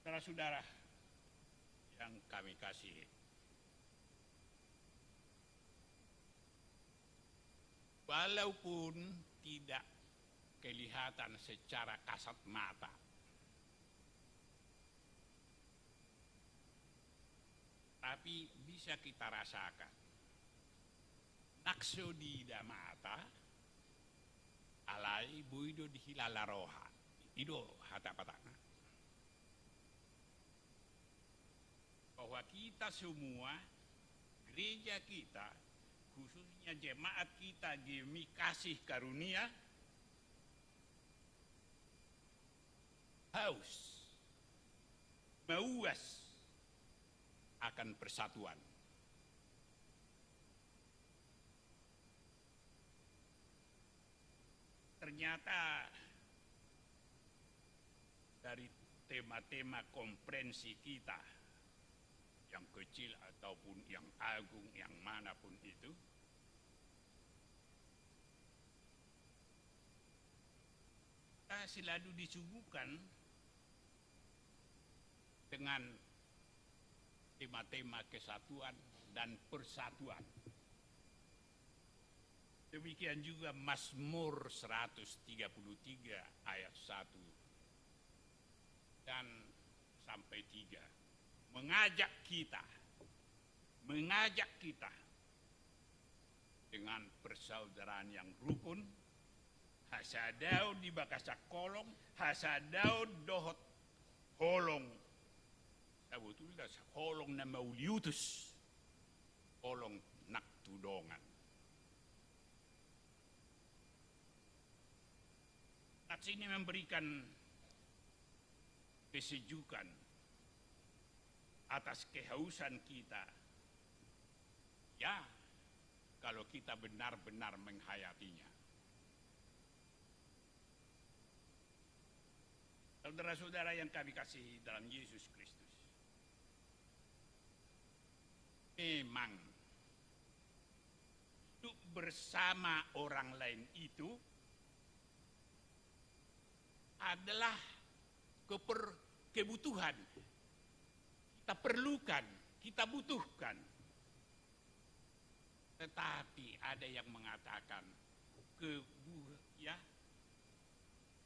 Saudara-saudara yang kami kasihi, walaupun tidak kelihatan secara kasat mata, tapi bisa kita rasakan. Nang so diida mata, alai boi do dihilala roha. I do hata Batakna. Bahwa kita semua, gereja kita, khususnya jemaat kita G M I Kasih Karunia, haus, mauas kan persatuan. Ternyata dari tema-tema konferensi kita, yang kecil ataupun yang agung, yang manapun itu, kita selalu disuguhkan dengan tema-tema kesatuan dan persatuan. Demikian juga Mazmur seratus tiga puluh tiga ayat satu dan sampai tiga mengajak kita, mengajak kita dengan persaudaraan yang rukun, hasadaon di bagasan holong, hasadaon dohot holong. Sabotulna holong na mauliutus, holong nang tu dongan. Nats ini memberikan kesejukan atas kehausan kita. Ya, kalau kita benar-benar menghayatinya. Saudara-saudara yang kami kasihi dalam Yesus Kristus, memang hidup bersama orang lain itu adalah keper-, kebutuhan. Kita perlukan, kita butuhkan. Tetapi ada yang mengatakan, kebu-, ya,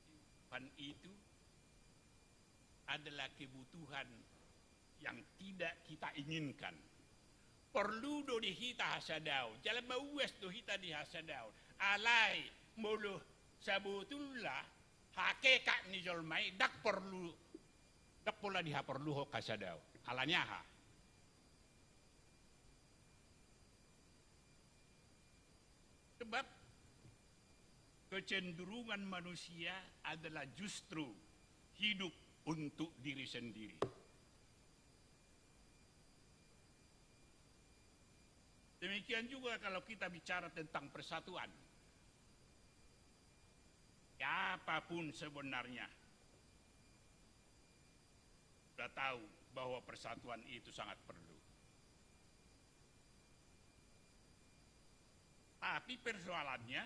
kebutuhan itu adalah kebutuhan yang tidak kita inginkan. Porlu do di hita hasadaon, jala mauas do hita di hasadaon. Alai molo sabotulna hakekat ni jolma i, ndang porlu, ndang pola dihaporluhon hasadaon. Alani aha? Sebab kecenderungan manusia adalah justru hidup untuk diri sendiri. Demikian juga kalau kita bicara tentang persatuan. Siapapun sebenarnya sudah tahu bahwa persatuan itu sangat perlu. Tapi persoalannya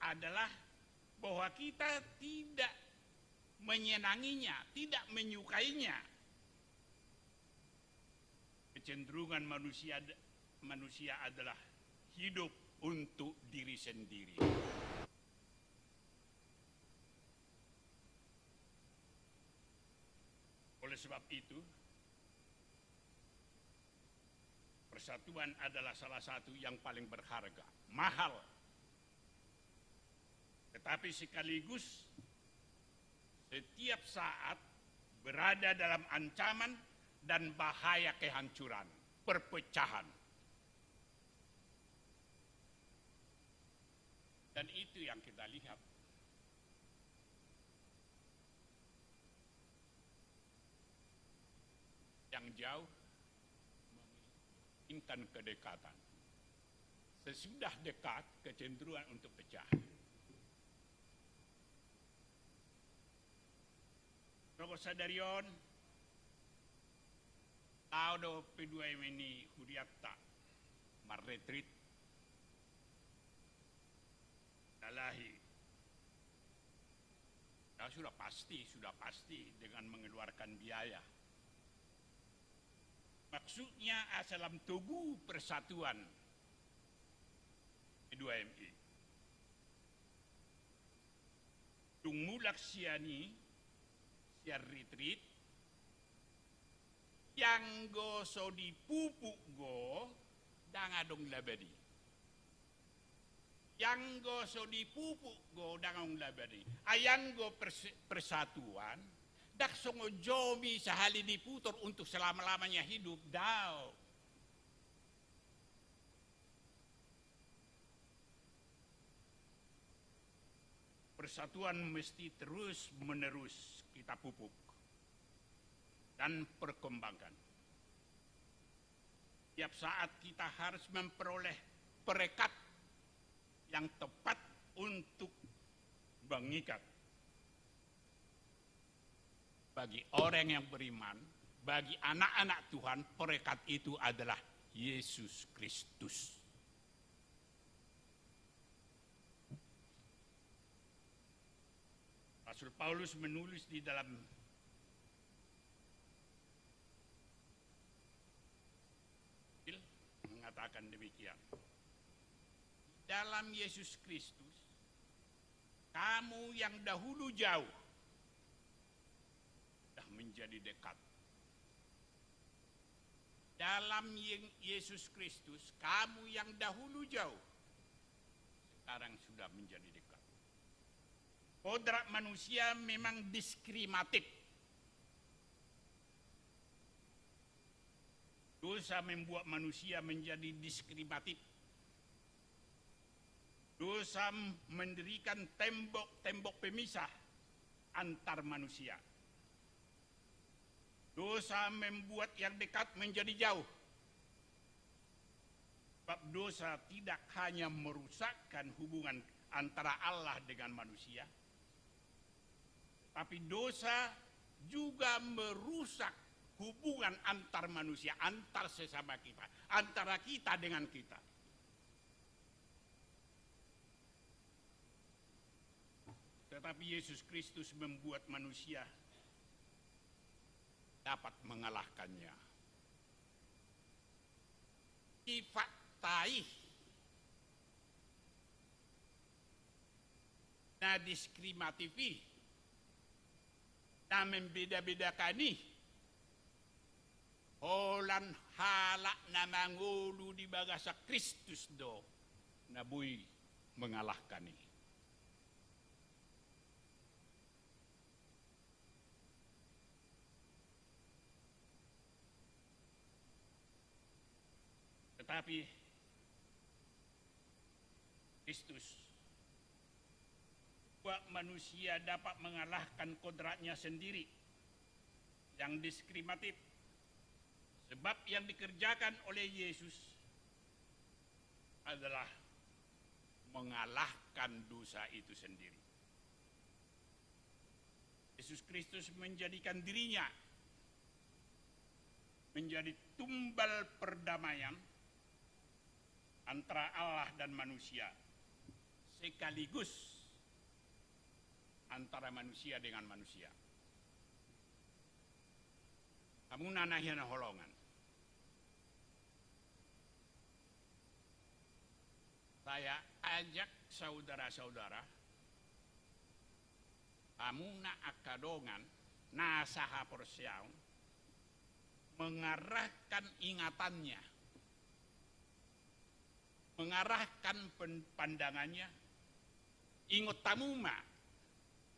adalah bahwa kita tidak menyenanginya, tidak menyukainya. Kecenderungan manusia, manusia adalah hidup untuk diri sendiri. Oleh sebab itu, persatuan adalah salah satu yang paling berharga, mahal, tetapi sekaligus setiap saat berada dalam ancaman dan bahaya kehancuran, perpecahan. Dan itu yang kita lihat. Yang jauh menginginkan kedekatan. Sesudah dekat, kecenderungan untuk pecah. Ronggo sadari on, laho do P dua M I ni hurianta marretreat. Alahi. Ya, sudah pasti, sudah pasti dengan mengeluarkan biaya. Maksudnya asa lam togu persatuan P dua M I. Dung mulak sian i, sian retreat, ianggo so dipupuk go, ndang adong laba di. Ianggo so dipupuk go, ndang adong laba di. Ai anggo pers-, persatuan, ndang songon jomi sahali diputar untuk selama-lamanya hidup, daong. Persatuan mesti terus-menerus kita pupuk dan perkembangkan. Tiap saat kita harus memperoleh perekat yang tepat untuk mengikat. Bagi orang yang beriman, bagi anak-anak Tuhan, perekat itu adalah Yesus Kristus. Rasul Paulus menulis di dalam mengatakan demikian. Dalam Yesus Kristus, kamu yang dahulu jauh sudah menjadi dekat. Dalam Ye-, Yesus Kristus, kamu yang dahulu jauh, sekarang sudah menjadi dekat. Kodrat manusia memang diskriminatif. Dosa membuat manusia menjadi diskriminatif. Dosa mendirikan tembok-tembok pemisah antar manusia. Dosa membuat yang dekat menjadi jauh. Sebab dosa tidak hanya merusakkan hubungan antara Allah dengan manusia, tapi dosa juga merusak hubungan antar manusia, antar sesama kita, antara kita dengan kita. Tetapi Yesus Kristus membuat manusia dapat mengalahkannya. Sifat tai na diskriminatif i, na membeda-bedakan i, holan halak na mangolu di bagasan Kristus do na boi mengalahkan i. Tetapi Kristus buat manusia dapat mengalahkan kodratnya sendiri yang diskriminatif. Sebab yang dikerjakan oleh Yesus adalah mengalahkan dosa itu sendiri. Yesus Kristus menjadikan dirinya menjadi tumbal perdamaian antara Allah dan manusia, sekaligus antara manusia dengan manusia. Hamu na hinaholongan, saya ajak saudara-saudara, hamuna angka dongan na sahaporseaon, mengarahkan ingatannya, mengarahkan pen-, pandangannya. Ingot hamu ma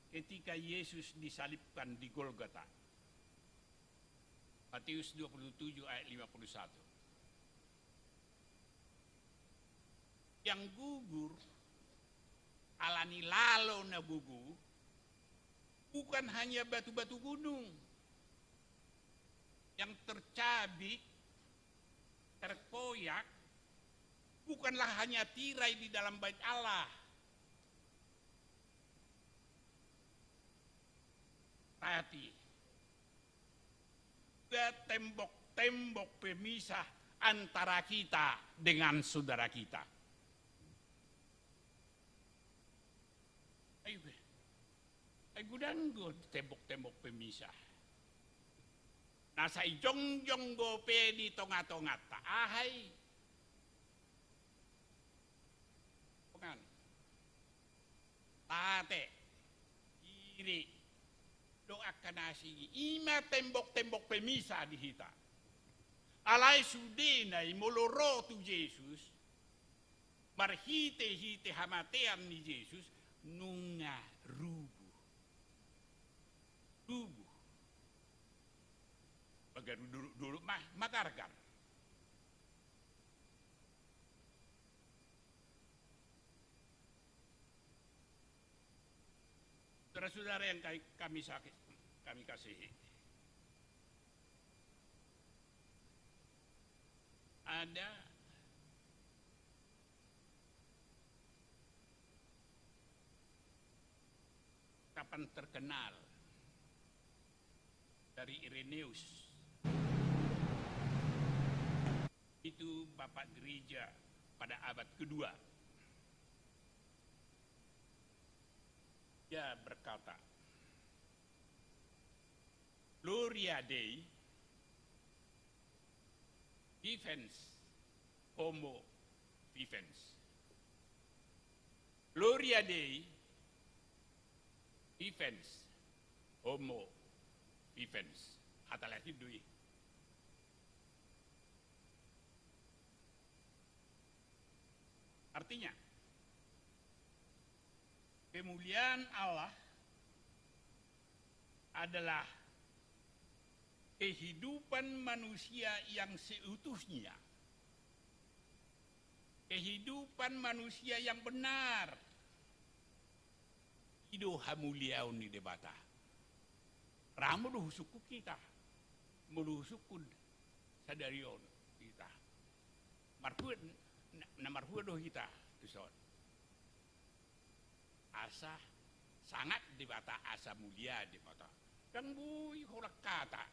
ketika Yesus disalibkan di Golgota. Matius dua puluh tujuh ayat lima puluh satu. Yang gugur ala ni lalo na gogo bukan hanya batu-batu gunung. Yang tercabik, terkoyak, bukanlah hanya tirai di dalam bait Allah. Tapi juga tembok-tembok pemisah antara kita dengan saudara kita. Ai be. Ai godang do tembok-tembok pemisah. Na sai jongjong dope di tonga-tonganta. Aha i? Dongan. Ate, iri, dohot angka na asing i, i ma tembok-tembok pemisah di hita. Alai sudena i molo ro tu Jesus, marhite-hite hamatean ni Jesus, nunga rubuh. Rubuh. Bagaru dolok-dolok ma, magargar. Saudara-saudara yang kami, kami sakit, kami kasihi. Ada ungkapan terkenal dari Irenaeus, itu bapak gereja pada abad kedua. Ia berkata, "Gloria Dei, vivens homo vivens." Gloria Dei, vivens homo vivens. Hata Latin do i. Artinya, kemuliaan Allah adalah kehidupan manusia yang seutuhnya, kehidupan manusia yang benar. I do hamuliaon ni Debata. Ra molo husungkun hita, molo husungkun sadari on hita, marhua, na, na marhua do hita tu son. Asa sangap Debata, asa mulia Debata. Ndang boi holan hata.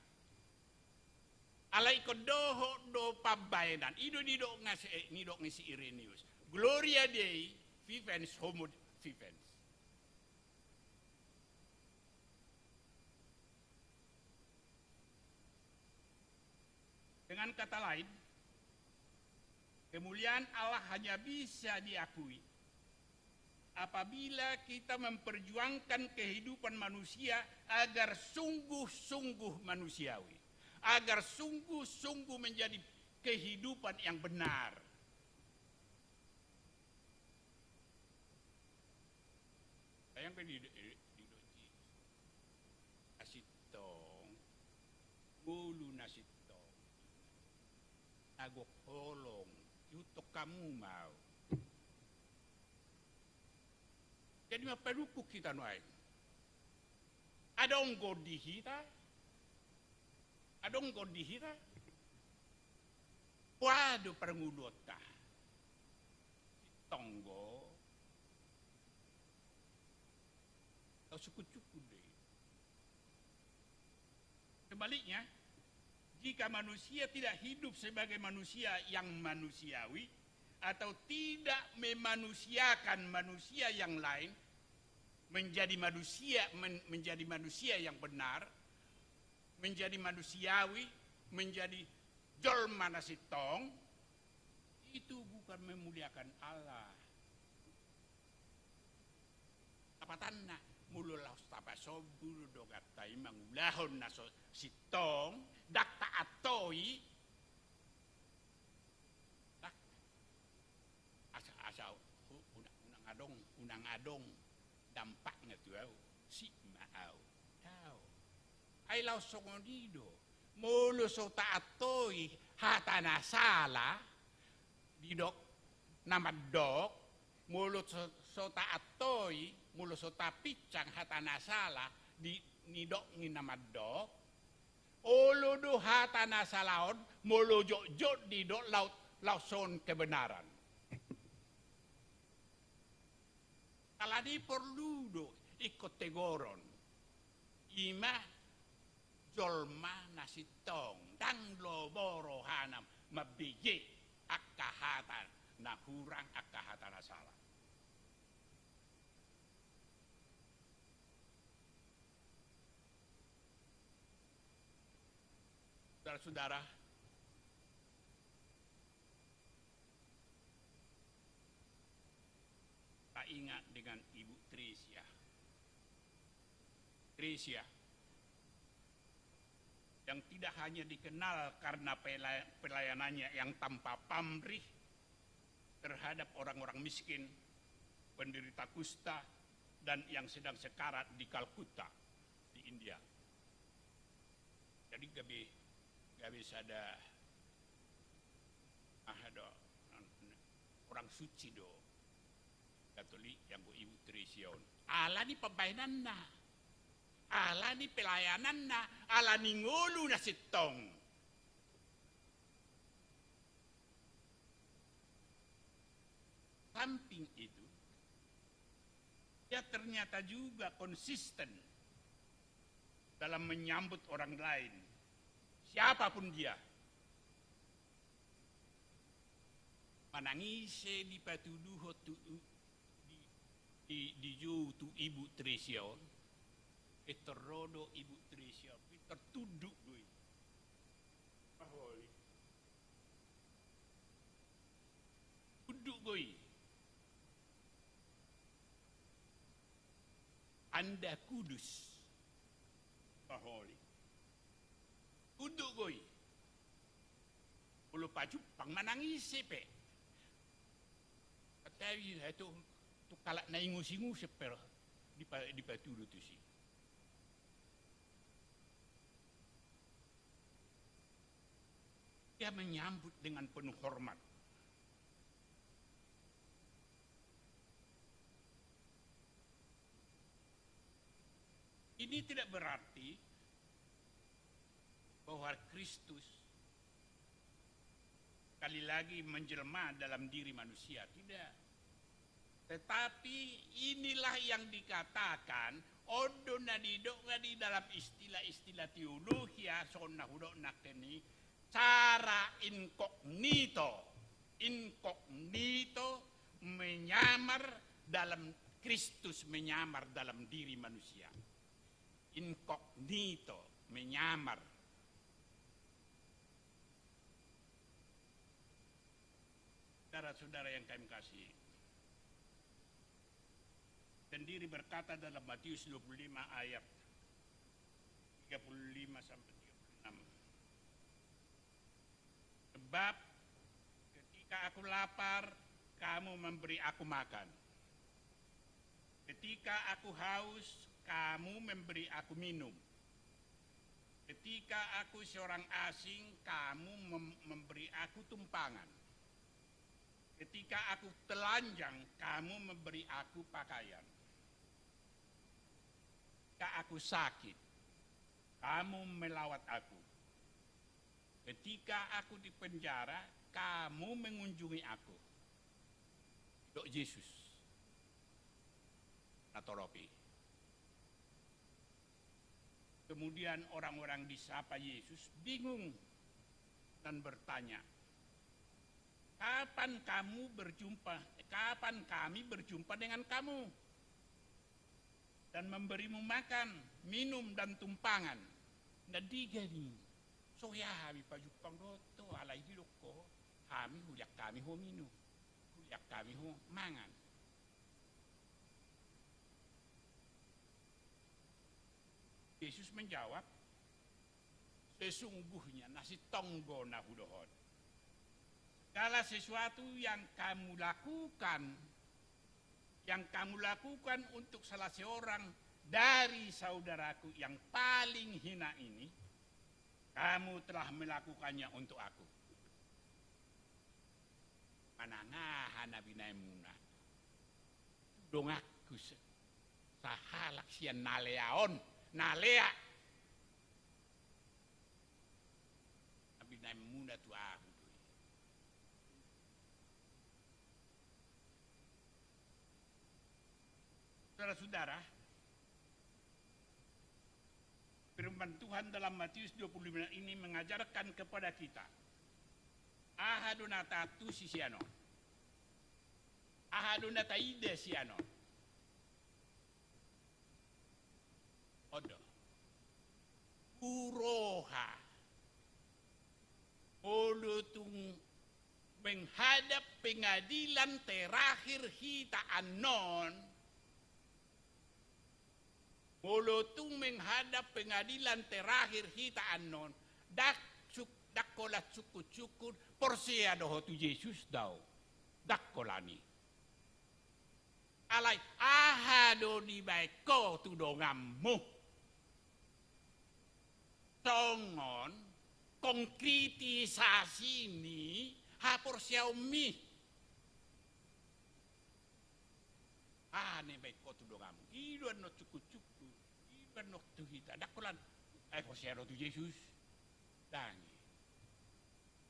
Alai ingkon dohot do pambahenan. I do nidok nga si, eh, nidok nga si Irenaeus, "Gloria Dei, vivens homo vivens." Dengan kata lain, kemuliaan Allah hanya bisa diakui apabila kita memperjuangkan kehidupan manusia agar sungguh-sungguh manusiawi, agar sungguh-sungguh menjadi kehidupan yang benar. Sayang pe di, di, di, di, sintong, ngolu na sintong, na gok holong, ihuthon hamu ma au. Jadi mampadungkun hita nuaeng. Adong gondi hita, adong gondi hita, boha do parngoluonta? Sintong do, tau sungkun-sungkun do i. Sebaliknya, jika manusia tidak hidup sebagai manusia yang manusiawi atau tidak memanusiakan manusia yang lain menjadi manusia, men-, menjadi manusia yang benar, menjadi manusiawi, menjadi jolma na sintong, itu bukan memuliakan Allah. Lapatanna, molo laos tapasombu do donganta i mangulahon na so sintong, ndang taantoi, ndang. Asa, asa, u-, unang, unang adong, unang adong dampakna tu au, sip ma au. Dao. Ai laos songon i do, molo so taantoi hata na sala, didok na mandok, molo so, so taantoi, molo so tapinsang hata na sala di, nidok ni na mandok, olo do hata na sala on, molo jotjot didok laos, laos songon kebenaran. Alani porlu do ingkon tegoron. I ma jolma na sintong, ndang lomo rohana mambege angka hata na hurang, angka hata na sala. Saudara-saudara, taingat dengan Ibu Tresia. Tresia yang tidak hanya dikenal karena pela-, pelayanannya yang tanpa pamrih terhadap orang-orang miskin, penderita kusta, dan yang sedang sekarat di Kalkuta, di India. Jadi gabe, gabe sada, aha do, orang suci do Katolik anggo Ibu Tresia on. Alani pambahenanna, alani pelayananna, alani ngolu na sintong. samping itu, dia ternyata juga konsisten dalam menyambut orang lain, siapapun dia. Manang ise dipatuduhon tu, di, di, dijou tu Ibu Tresia on, pintor ro do Ibu Tresia on, pintor tunduk do i. Paholi. Tunduk do i. Anda kudus. Paholi. Tunduk do i. Olo pajumpang manang ise pe. Tapi tu, tu halak na ingus-ingusan pe ro dipa-, dipatudu tusi. Dia menyambut dengan penuh hormat. Ini tidak berarti bahwa Kristus sekali lagi menjelma dalam diri manusia, tidak. Tetapi inilah yang dikatakan, on do na didok di dalam istilah-istilah teologia, songon na hudok nangkin i, secara inkognito, inkognito menyamar dalam, Kristus menyamar dalam diri manusia. Inkognito, menyamar. Saudara-saudara yang kami kasih, sendiri berkata dalam Matius dua puluh lima ayat tiga puluh lima sampai tiga puluh enam. Sebab ketika aku lapar, kamu memberi aku makan. Ketika aku haus, kamu memberi aku minum. Ketika aku seorang asing, kamu mem-, memberi aku tumpangan. Ketika aku telanjang, kamu memberi aku pakaian. Ketika aku sakit, kamu melawat aku. Ketika aku di penjara, kamu mengunjungi aku. Didok Jesus. Na torop i. Kemudian orang-orang disapa Yesus bingung dan bertanya, "Kapan kamu berjumpa, kapan kami berjumpa dengan kamu dan memberimu makan, minum, dan tumpangan?" Nda digan i. So hea hami pajumpang dohot ho, alai didok ho, hami huliat hami ho minum, huliat hami ho mangan. Yesus menjawab, "Sesungguhnya na sintong do na hudokhon. Segala sesuatu yang kamu lakukan, yang kamu lakukan untuk salah seorang dari saudaraku yang paling hina ini, kamu telah melakukannya untuk aku." Manang aha na binaenmuna tu donganku se-, sahalak sian na lea on, na lea. Na binaenmuna tu ahu do i. Saudara-saudara, firman Tuhan dalam Matius dua puluh lima ini mengajarkan kepada kita, aha do na taantusi sian on? Aha do na taida sian on? On do. Huroha. Molo tung menghadap pengadilan terakhir hita annon, molo tung menghadap pengadilan terakhir hita annon, ndang suk-, ndang holan sungkun-sungkun, porsea do ho tu Jesus, daong. Ndang holan i. Alai aha do dibaen ho tu donganmu? Songon konkretisasi ni haporseaonmi. Aha na dibaen ho tu donganmu? I do annon sungkun-sungkun, i do annon tu hita. Ndang holan, "Ai porsea do ho tu Jesus." Ndang i.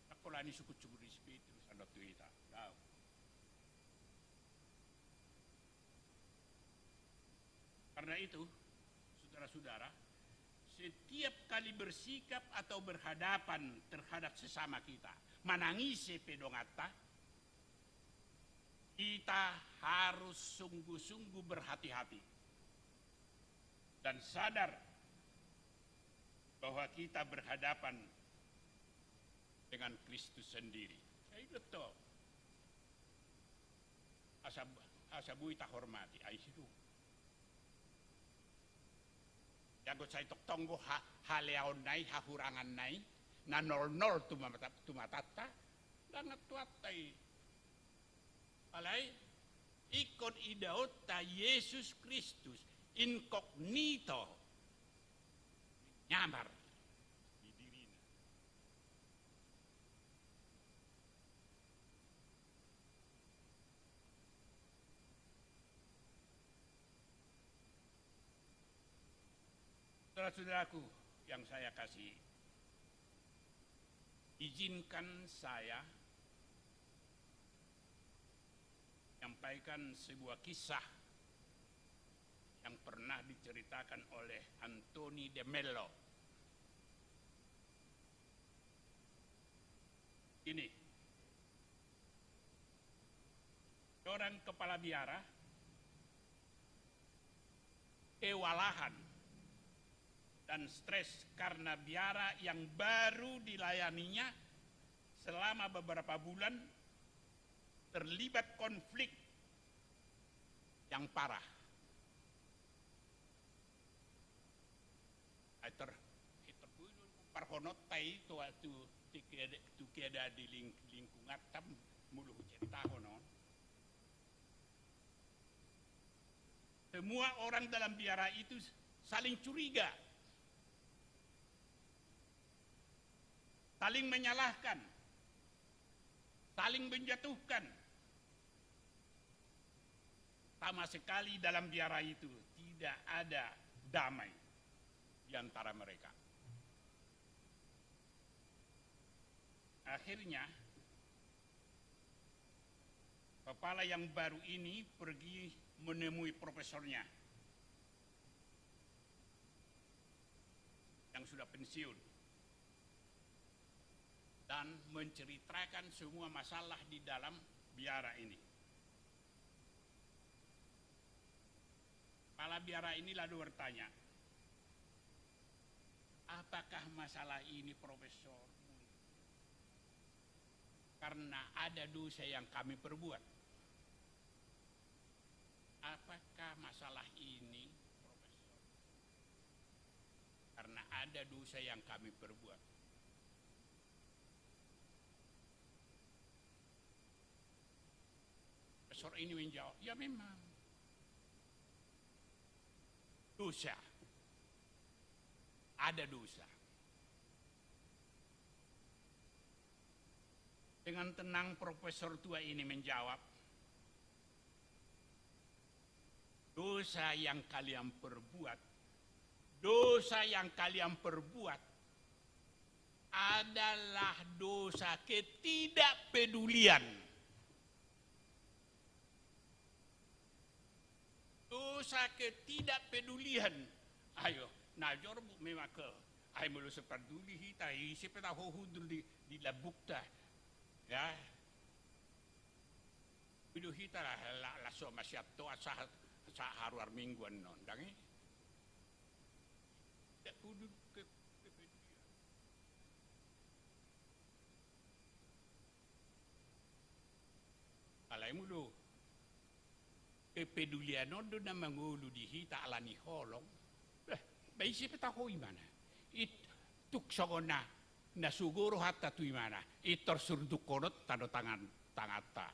Ndang holan i sungkun-sungkun ni si Petrus annon tu hita. Daong. Karena itu, saudara-saudara, setiap kali bersikap atau berhadapan terhadap sesama kita, manang ise pe donganta, kita harus sungguh-sungguh berhati-hati dan sadar bahwa kita berhadapan dengan Kristus sendiri. Ai do tong. Asa, asa boi tahormati, ai sidung. Anggo sai tongtong do ha-, haleaonna i, hahurangonna i, na nol-nol tu mata-, tu matanta, ndang na tuatta i. Alai ingkon idaonta Jesus Kristus inkognito, menyamar di dirina. Saudara-saudaraku yang saya kasihi, izinkan saya menyampaikan sebuah kisah yang pernah diceritakan oleh Anthony de Mello. Ini, seorang kepala biara kewalahan dan stres karena biara yang baru dilayaninya selama beberapa bulan terlibat konflik yang parah. Ai tar, ai tar boi do parhononta i tu, tu, tu keada-, tu keadaan di ling-, lingkunganta molo huceritahon on. Semua orang dalam biara itu saling curiga, saling menyalahkan, saling menjatuhkan. Sama sekali dalam biara itu tidak ada damai di antara mereka. Akhirnya, kepala yang baru ini pergi menemui profesornya yang sudah pensiun dan menceritakan semua masalah di dalam biara ini. Kepala biara ini lalu bertanya, "Apakah masalah ini, Profesor, karena ada dosa yang kami perbuat?" Apakah masalah ini, Profesor, karena ada dosa yang kami perbuat? Profesor ini menjawab, "Ya memang. Dosa. Ada dosa." Dengan tenang profesor tua ini menjawab, "Dosa yang kalian perbuat, dosa yang kalian perbuat adalah dosa ketidakpedulian." Dosa ketidakpedulian. Ayo, na jorbut memang ke. Ai molo so paduli hita, ise pe taho hundul di, di lambungta. Ya. Pido hita lah, la, laso masiat toa sahat, sahat haruar minggu annon, dang i. Tidak peduli ke, kepedulian. Alai molo kepedulian on do na mangolu di hita ala ni holong. Bah, ba ise pe taho imana. It, tuk songon na, na sogo rohanta tu imana. Intor surdukkononta do tangan, tanganta.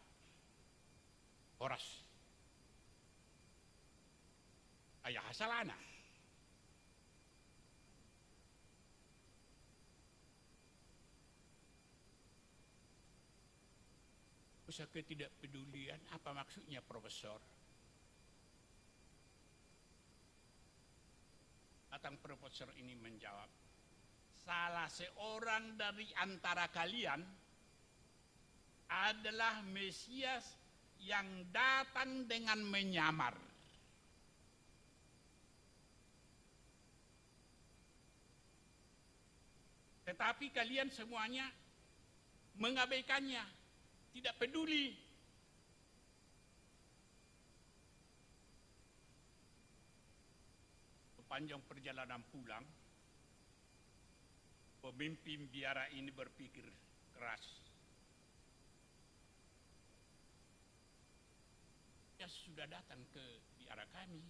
Horas. Ai aha salana? Dosa ketidakpedulian, apa maksudnya, Profesor? Datang profesor ini menjawab, "Salah seorang dari antara kalian adalah Mesias yang datang dengan menyamar." Tetapi kalian semuanya mengabaikannya, tidak peduli. Sepanjang perjalanan pulang, pemimpin biara ini berpikir keras. Ia sudah datang ke biara kami.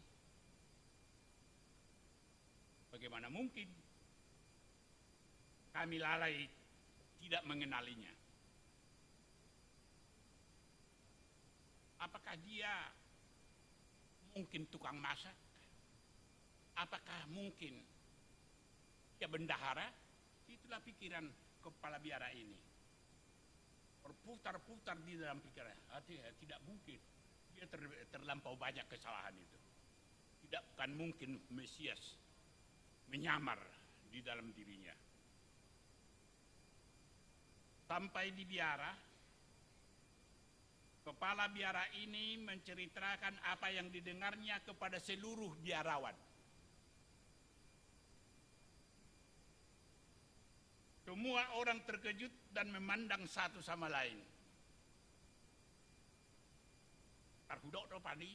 Bagaimana mungkin kami lalai tidak mengenalinya? Apakah dia mungkin tukang masak? Apakah mungkin dia bendahara? Itulah pikiran kepala biara ini. Berputar-putar di dalam pikiran. Ah, ti-, tidak mungkin. Dia ter-, terlampau banyak kesalahan itu. Tidak akan mungkin Mesias menyamar di dalam dirinya. Sampai di biara, kepala biara ini menceritakan apa yang didengarnya kepada seluruh biarawan. Semua orang terkejut dan memandang satu sama lain. Tarhudok do padi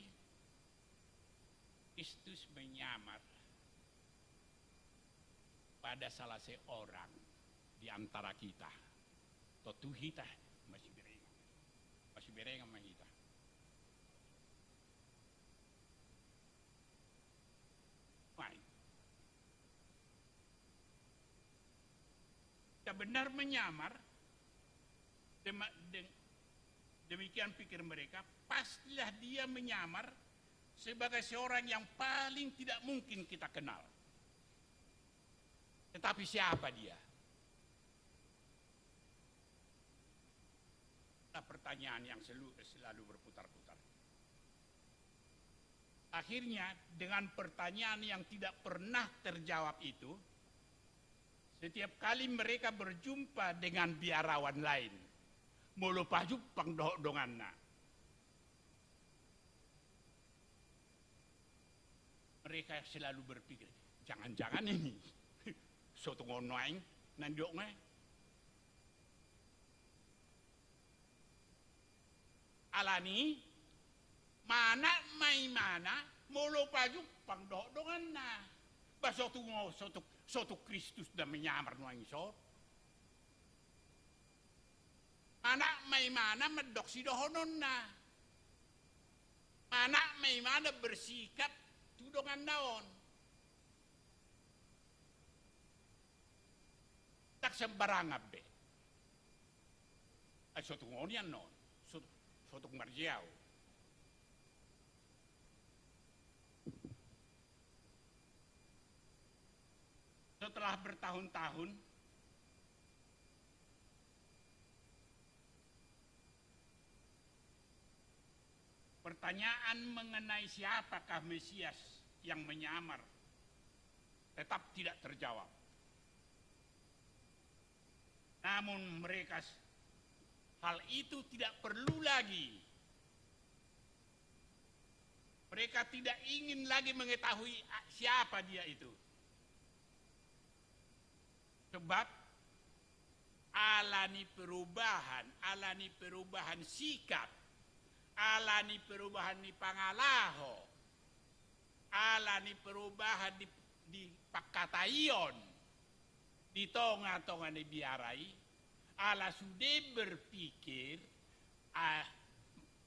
Kristus menyamar pada salah seorang di antara kita. Tontu hita masiberengan. Masiberengan ma hita. Baik. Dia benar menyamar, dema-, deng-, demikian pikir mereka, pastilah dia menyamar sebagai seorang yang paling tidak mungkin kita kenal. Tetapi siapa dia? Nah, pertanyaan yang selu-, selalu berputar-putar. Akhirnya, dengan pertanyaan yang tidak pernah terjawab itu, setiap kali mereka berjumpa dengan biarawan lain, molo pajumpang dohot donganna, mereka selalu berpikir, "Jangan-jangan ini sotung on nuaeng na nidokna." Alani, manat ma imana molo pajumpang dohot donganna. Ba sotung, sotung, sotung Kristus na menyamar nuaeng i son. Manat ma imana mandok sidohononna. Manat ma imana bersikap tu donganna on. Ndang sembarangan be. Ai sotung on i annon, sotung, sotung marjea on. Setelah bertahun-tahun, pertanyaan mengenai siapakah Mesias yang menyamar tetap tidak terjawab. Namun mereka s-, hal itu tidak perlu lagi. Mereka tidak ingin lagi mengetahui a-, siapa dia itu. Sebab alani perubahan, alani perubahan sikap, alani perubahan ni pangalaho, alani perubahan di, di pangkataion, di tonga-tonga ni biara i, ala sude berpikir, ah,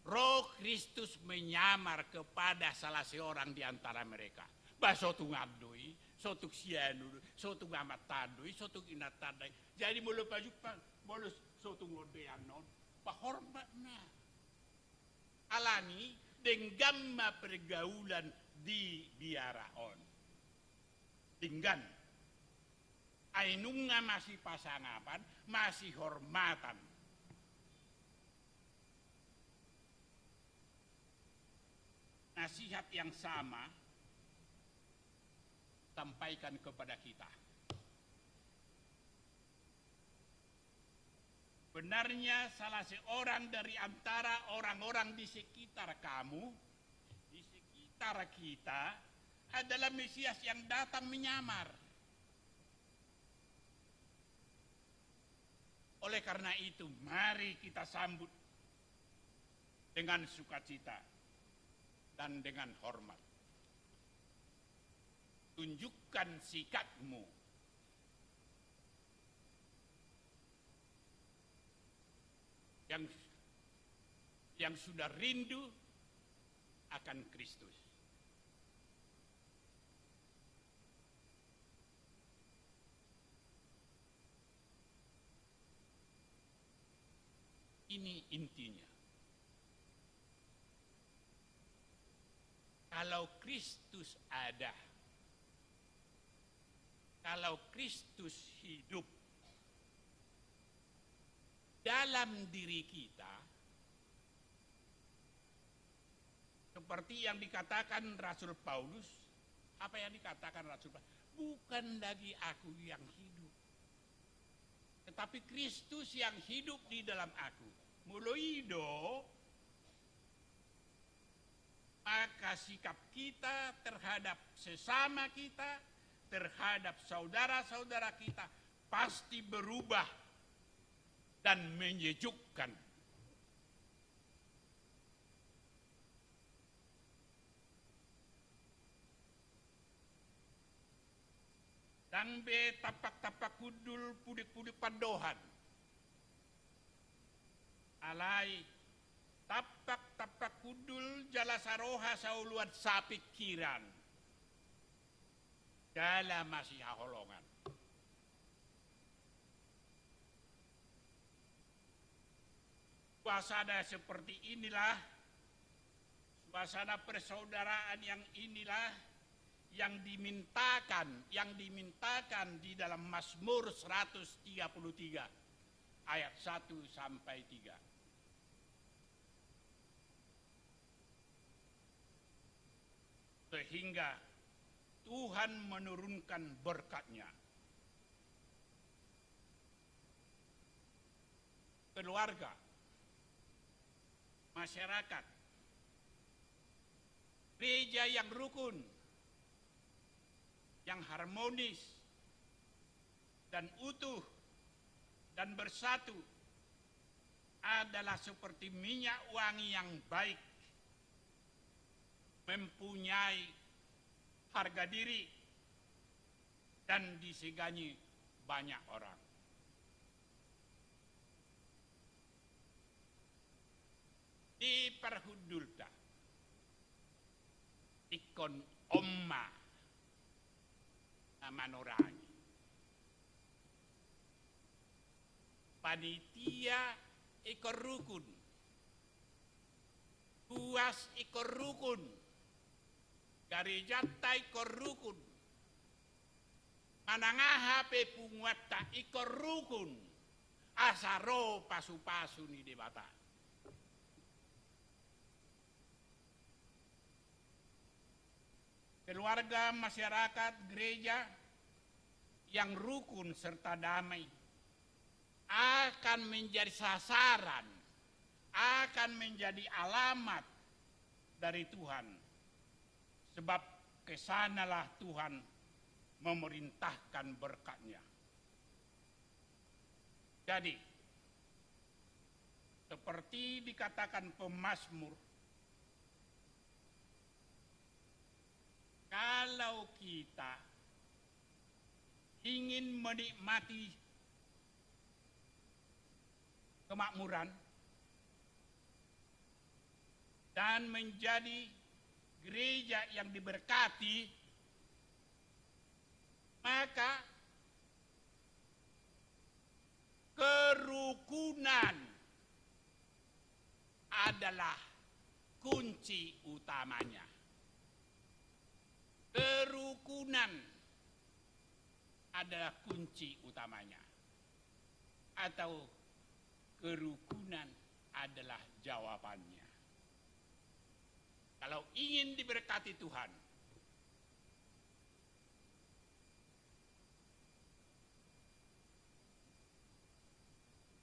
Roh Kristus menyamar kepada salah seorang di antara mereka. Ba sotung an do i, sotung sianu do i, sotung amanta an do i, sotung inanta an do i. Jadi molo pajumpang, molo sotung on do i annon, pahormat ma. Alani denggan ma pergaulan di biara on. Denggan. Ai nunga masipasangapan, masihormatan. Nasihat yang sama sampaikan kepada kita. Benarnya salah seorang dari antara orang-orang di sekitar kamu, di sekitar kita, adalah Mesias yang datang menyamar. Oleh karena itu, mari kita sambut dengan sukacita dan dengan hormat. Tunjukkan sikapmu yang, yang sudah rindu akan Kristus. Ini intinya. Kalau Kristus ada, kalau Kristus hidup dalam diri kita, seperti yang dikatakan Rasul Paulus, apa yang dikatakan Rasul Paulus? Bukan lagi aku yang hidup, tetapi Kristus yang hidup di dalam aku. Molo i do, maka sikap kita terhadap sesama kita, terhadap saudara-saudara kita, pasti berubah dan menyejukkan. Ndang be tampak-tampak hundul, pudik-pudik pandohan. Alai tampak-tampak hundul jala saroha, saoloan, sapingkiran, jala masihaholongan. Suasana seperti inilah, suasana persaudaraan yang inilah yang dimintakan, yang dimintakan di dalam Mazmur seratus tiga puluh tiga ayat satu sampai tiga. Sehingga Tuhan menurunkan berkat-Nya. Keluarga, masyarakat, gereja yang rukun, yang harmonis, dan utuh, dan bersatu adalah seperti minyak wangi yang baik, mempunyai harga diri, dan disegani banyak orang. Di parhundulta, ingkon on ma na manorangi. Panitia ingkon rukun. Tuas ingkon rukun. Garejanta ingkon rukun. Manang aha pe punguanta ingkon rukun, asa ro pasu-pasu ni Debata. Keluarga, masyarakat, gereja yang rukun serta damai akan menjadi sasaran, akan menjadi alamat dari Tuhan. Sebab ke sanalah Tuhan memerintahkan berkat-Nya. Jadi, seperti dikatakan pemazmur, kalau kita ingin menikmati kemakmuran dan menjadi gereja yang diberkati, maka kerukunan adalah kunci utamanya. Kerukunan adalah kunci utamanya. Atau kerukunan adalah jawabannya. Kalau ingin diberkati Tuhan,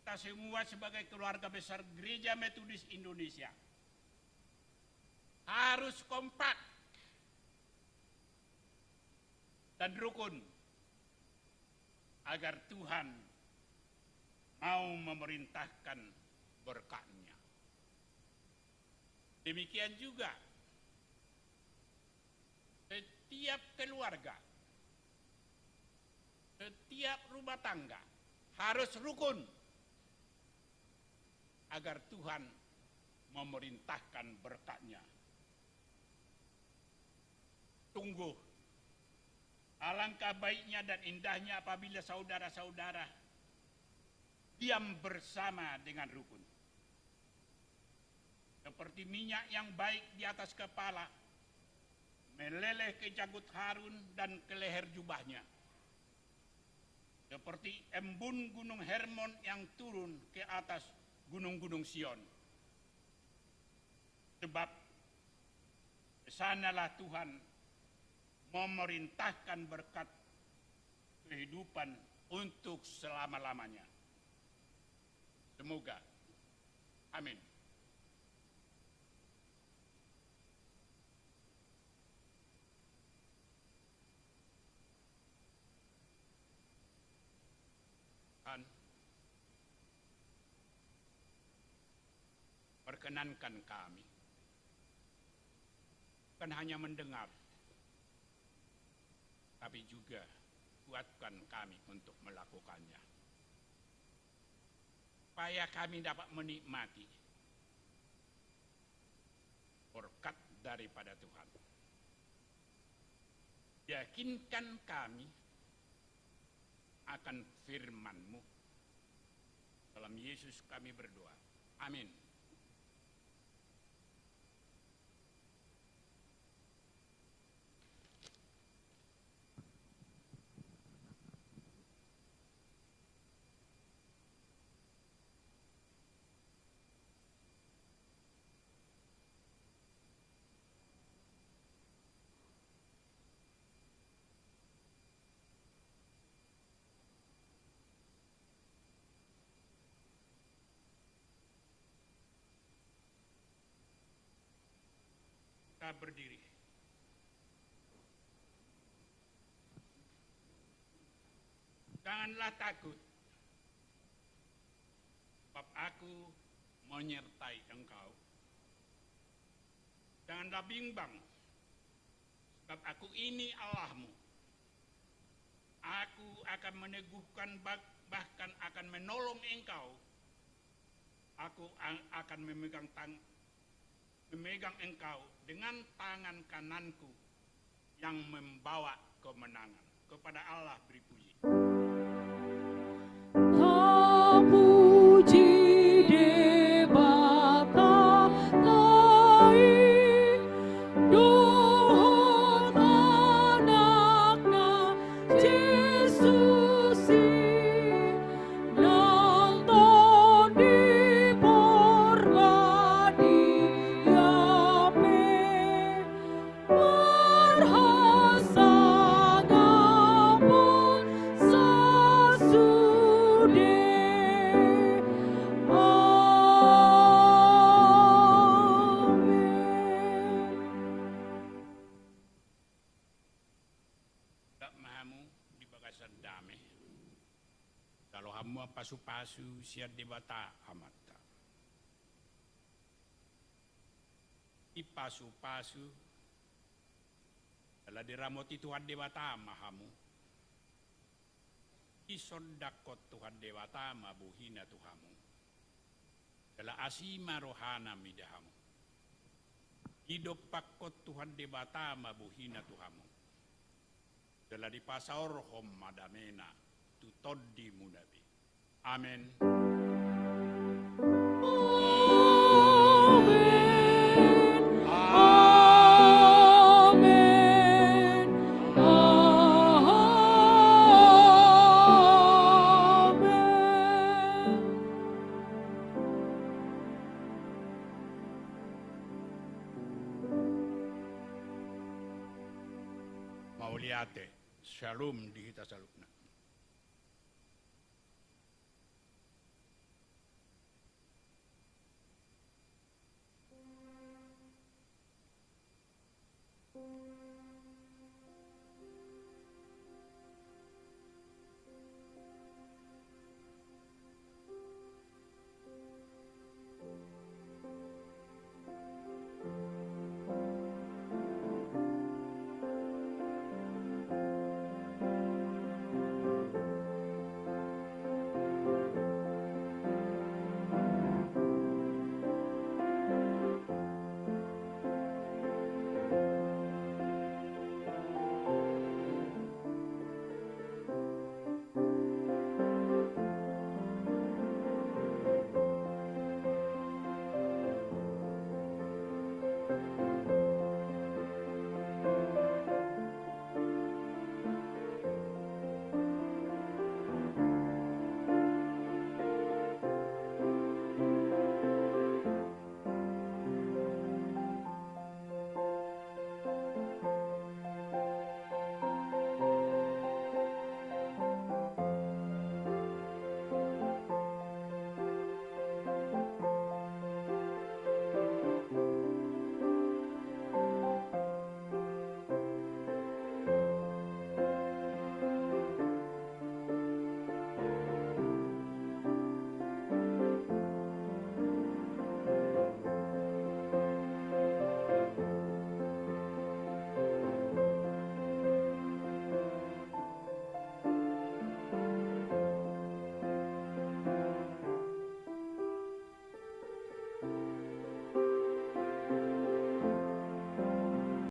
kita semua sebagai keluarga besar Gereja Metodis Indonesia harus kompak dan rukun agar Tuhan mau memerintahkan berkat-Nya. Demikian juga, setiap keluarga, setiap rumah tangga harus rukun agar Tuhan memerintahkan berkat-Nya. Sungguh, alangkah baiknya dan indahnya apabila saudara-saudara diam bersama dengan rukun. Seperti minyak yang baik di atas kepala, meleleh ke janggut Harun dan ke leher jubahnya. Seperti embun gunung Hermon yang turun ke atas gunung-gunung Sion. Sebab di sanalah Tuhan memerintahkan berkat kehidupan untuk selama-lamanya. Semoga. Amin. Tuhan, perkenankan kami bukan hanya mendengar, tapi juga kuatkan kami untuk melakukannya, supaya kami dapat menikmati berkat daripada Tuhan. Yakinkan kami akan firman-Mu. Dalam Yesus kami berdoa. Amin. Kita berdiri. Janganlah takut, sebab Aku menyertai engkau. Janganlah bimbang, sebab Aku ini Allahmu. Aku akan meneguhkan, bah-, bahkan akan menolong engkau. Aku a-, akan memegang tang-, memegang engkau dengan tangan kanan-Ku yang membawa kemenangan. Kepada Allah beri puji. Tapuji Debata na i, dohot Anakna Jesus i, nang Tondi Parbadia pe, marhasangapon sasude. Amen. Dapot ma hamu di bagasan dame. Jalo hamu ma pasupasu sian Debata Amanta. Dipasupasu jala diramoti Tuhan Debata ma hamu. Disondangkon Tuhan Debata ma bohi-Na tu hamu. Jala asi ma roha-Na mida hamu. Didompakkon Tuhan Debata ma bohi-Na tu hamu. Jala dipasaorhon ma dame-Na tu tondimuna be. Amen. Amen. Amen. Amen. Mauliate. Shalom di hita saluhutna.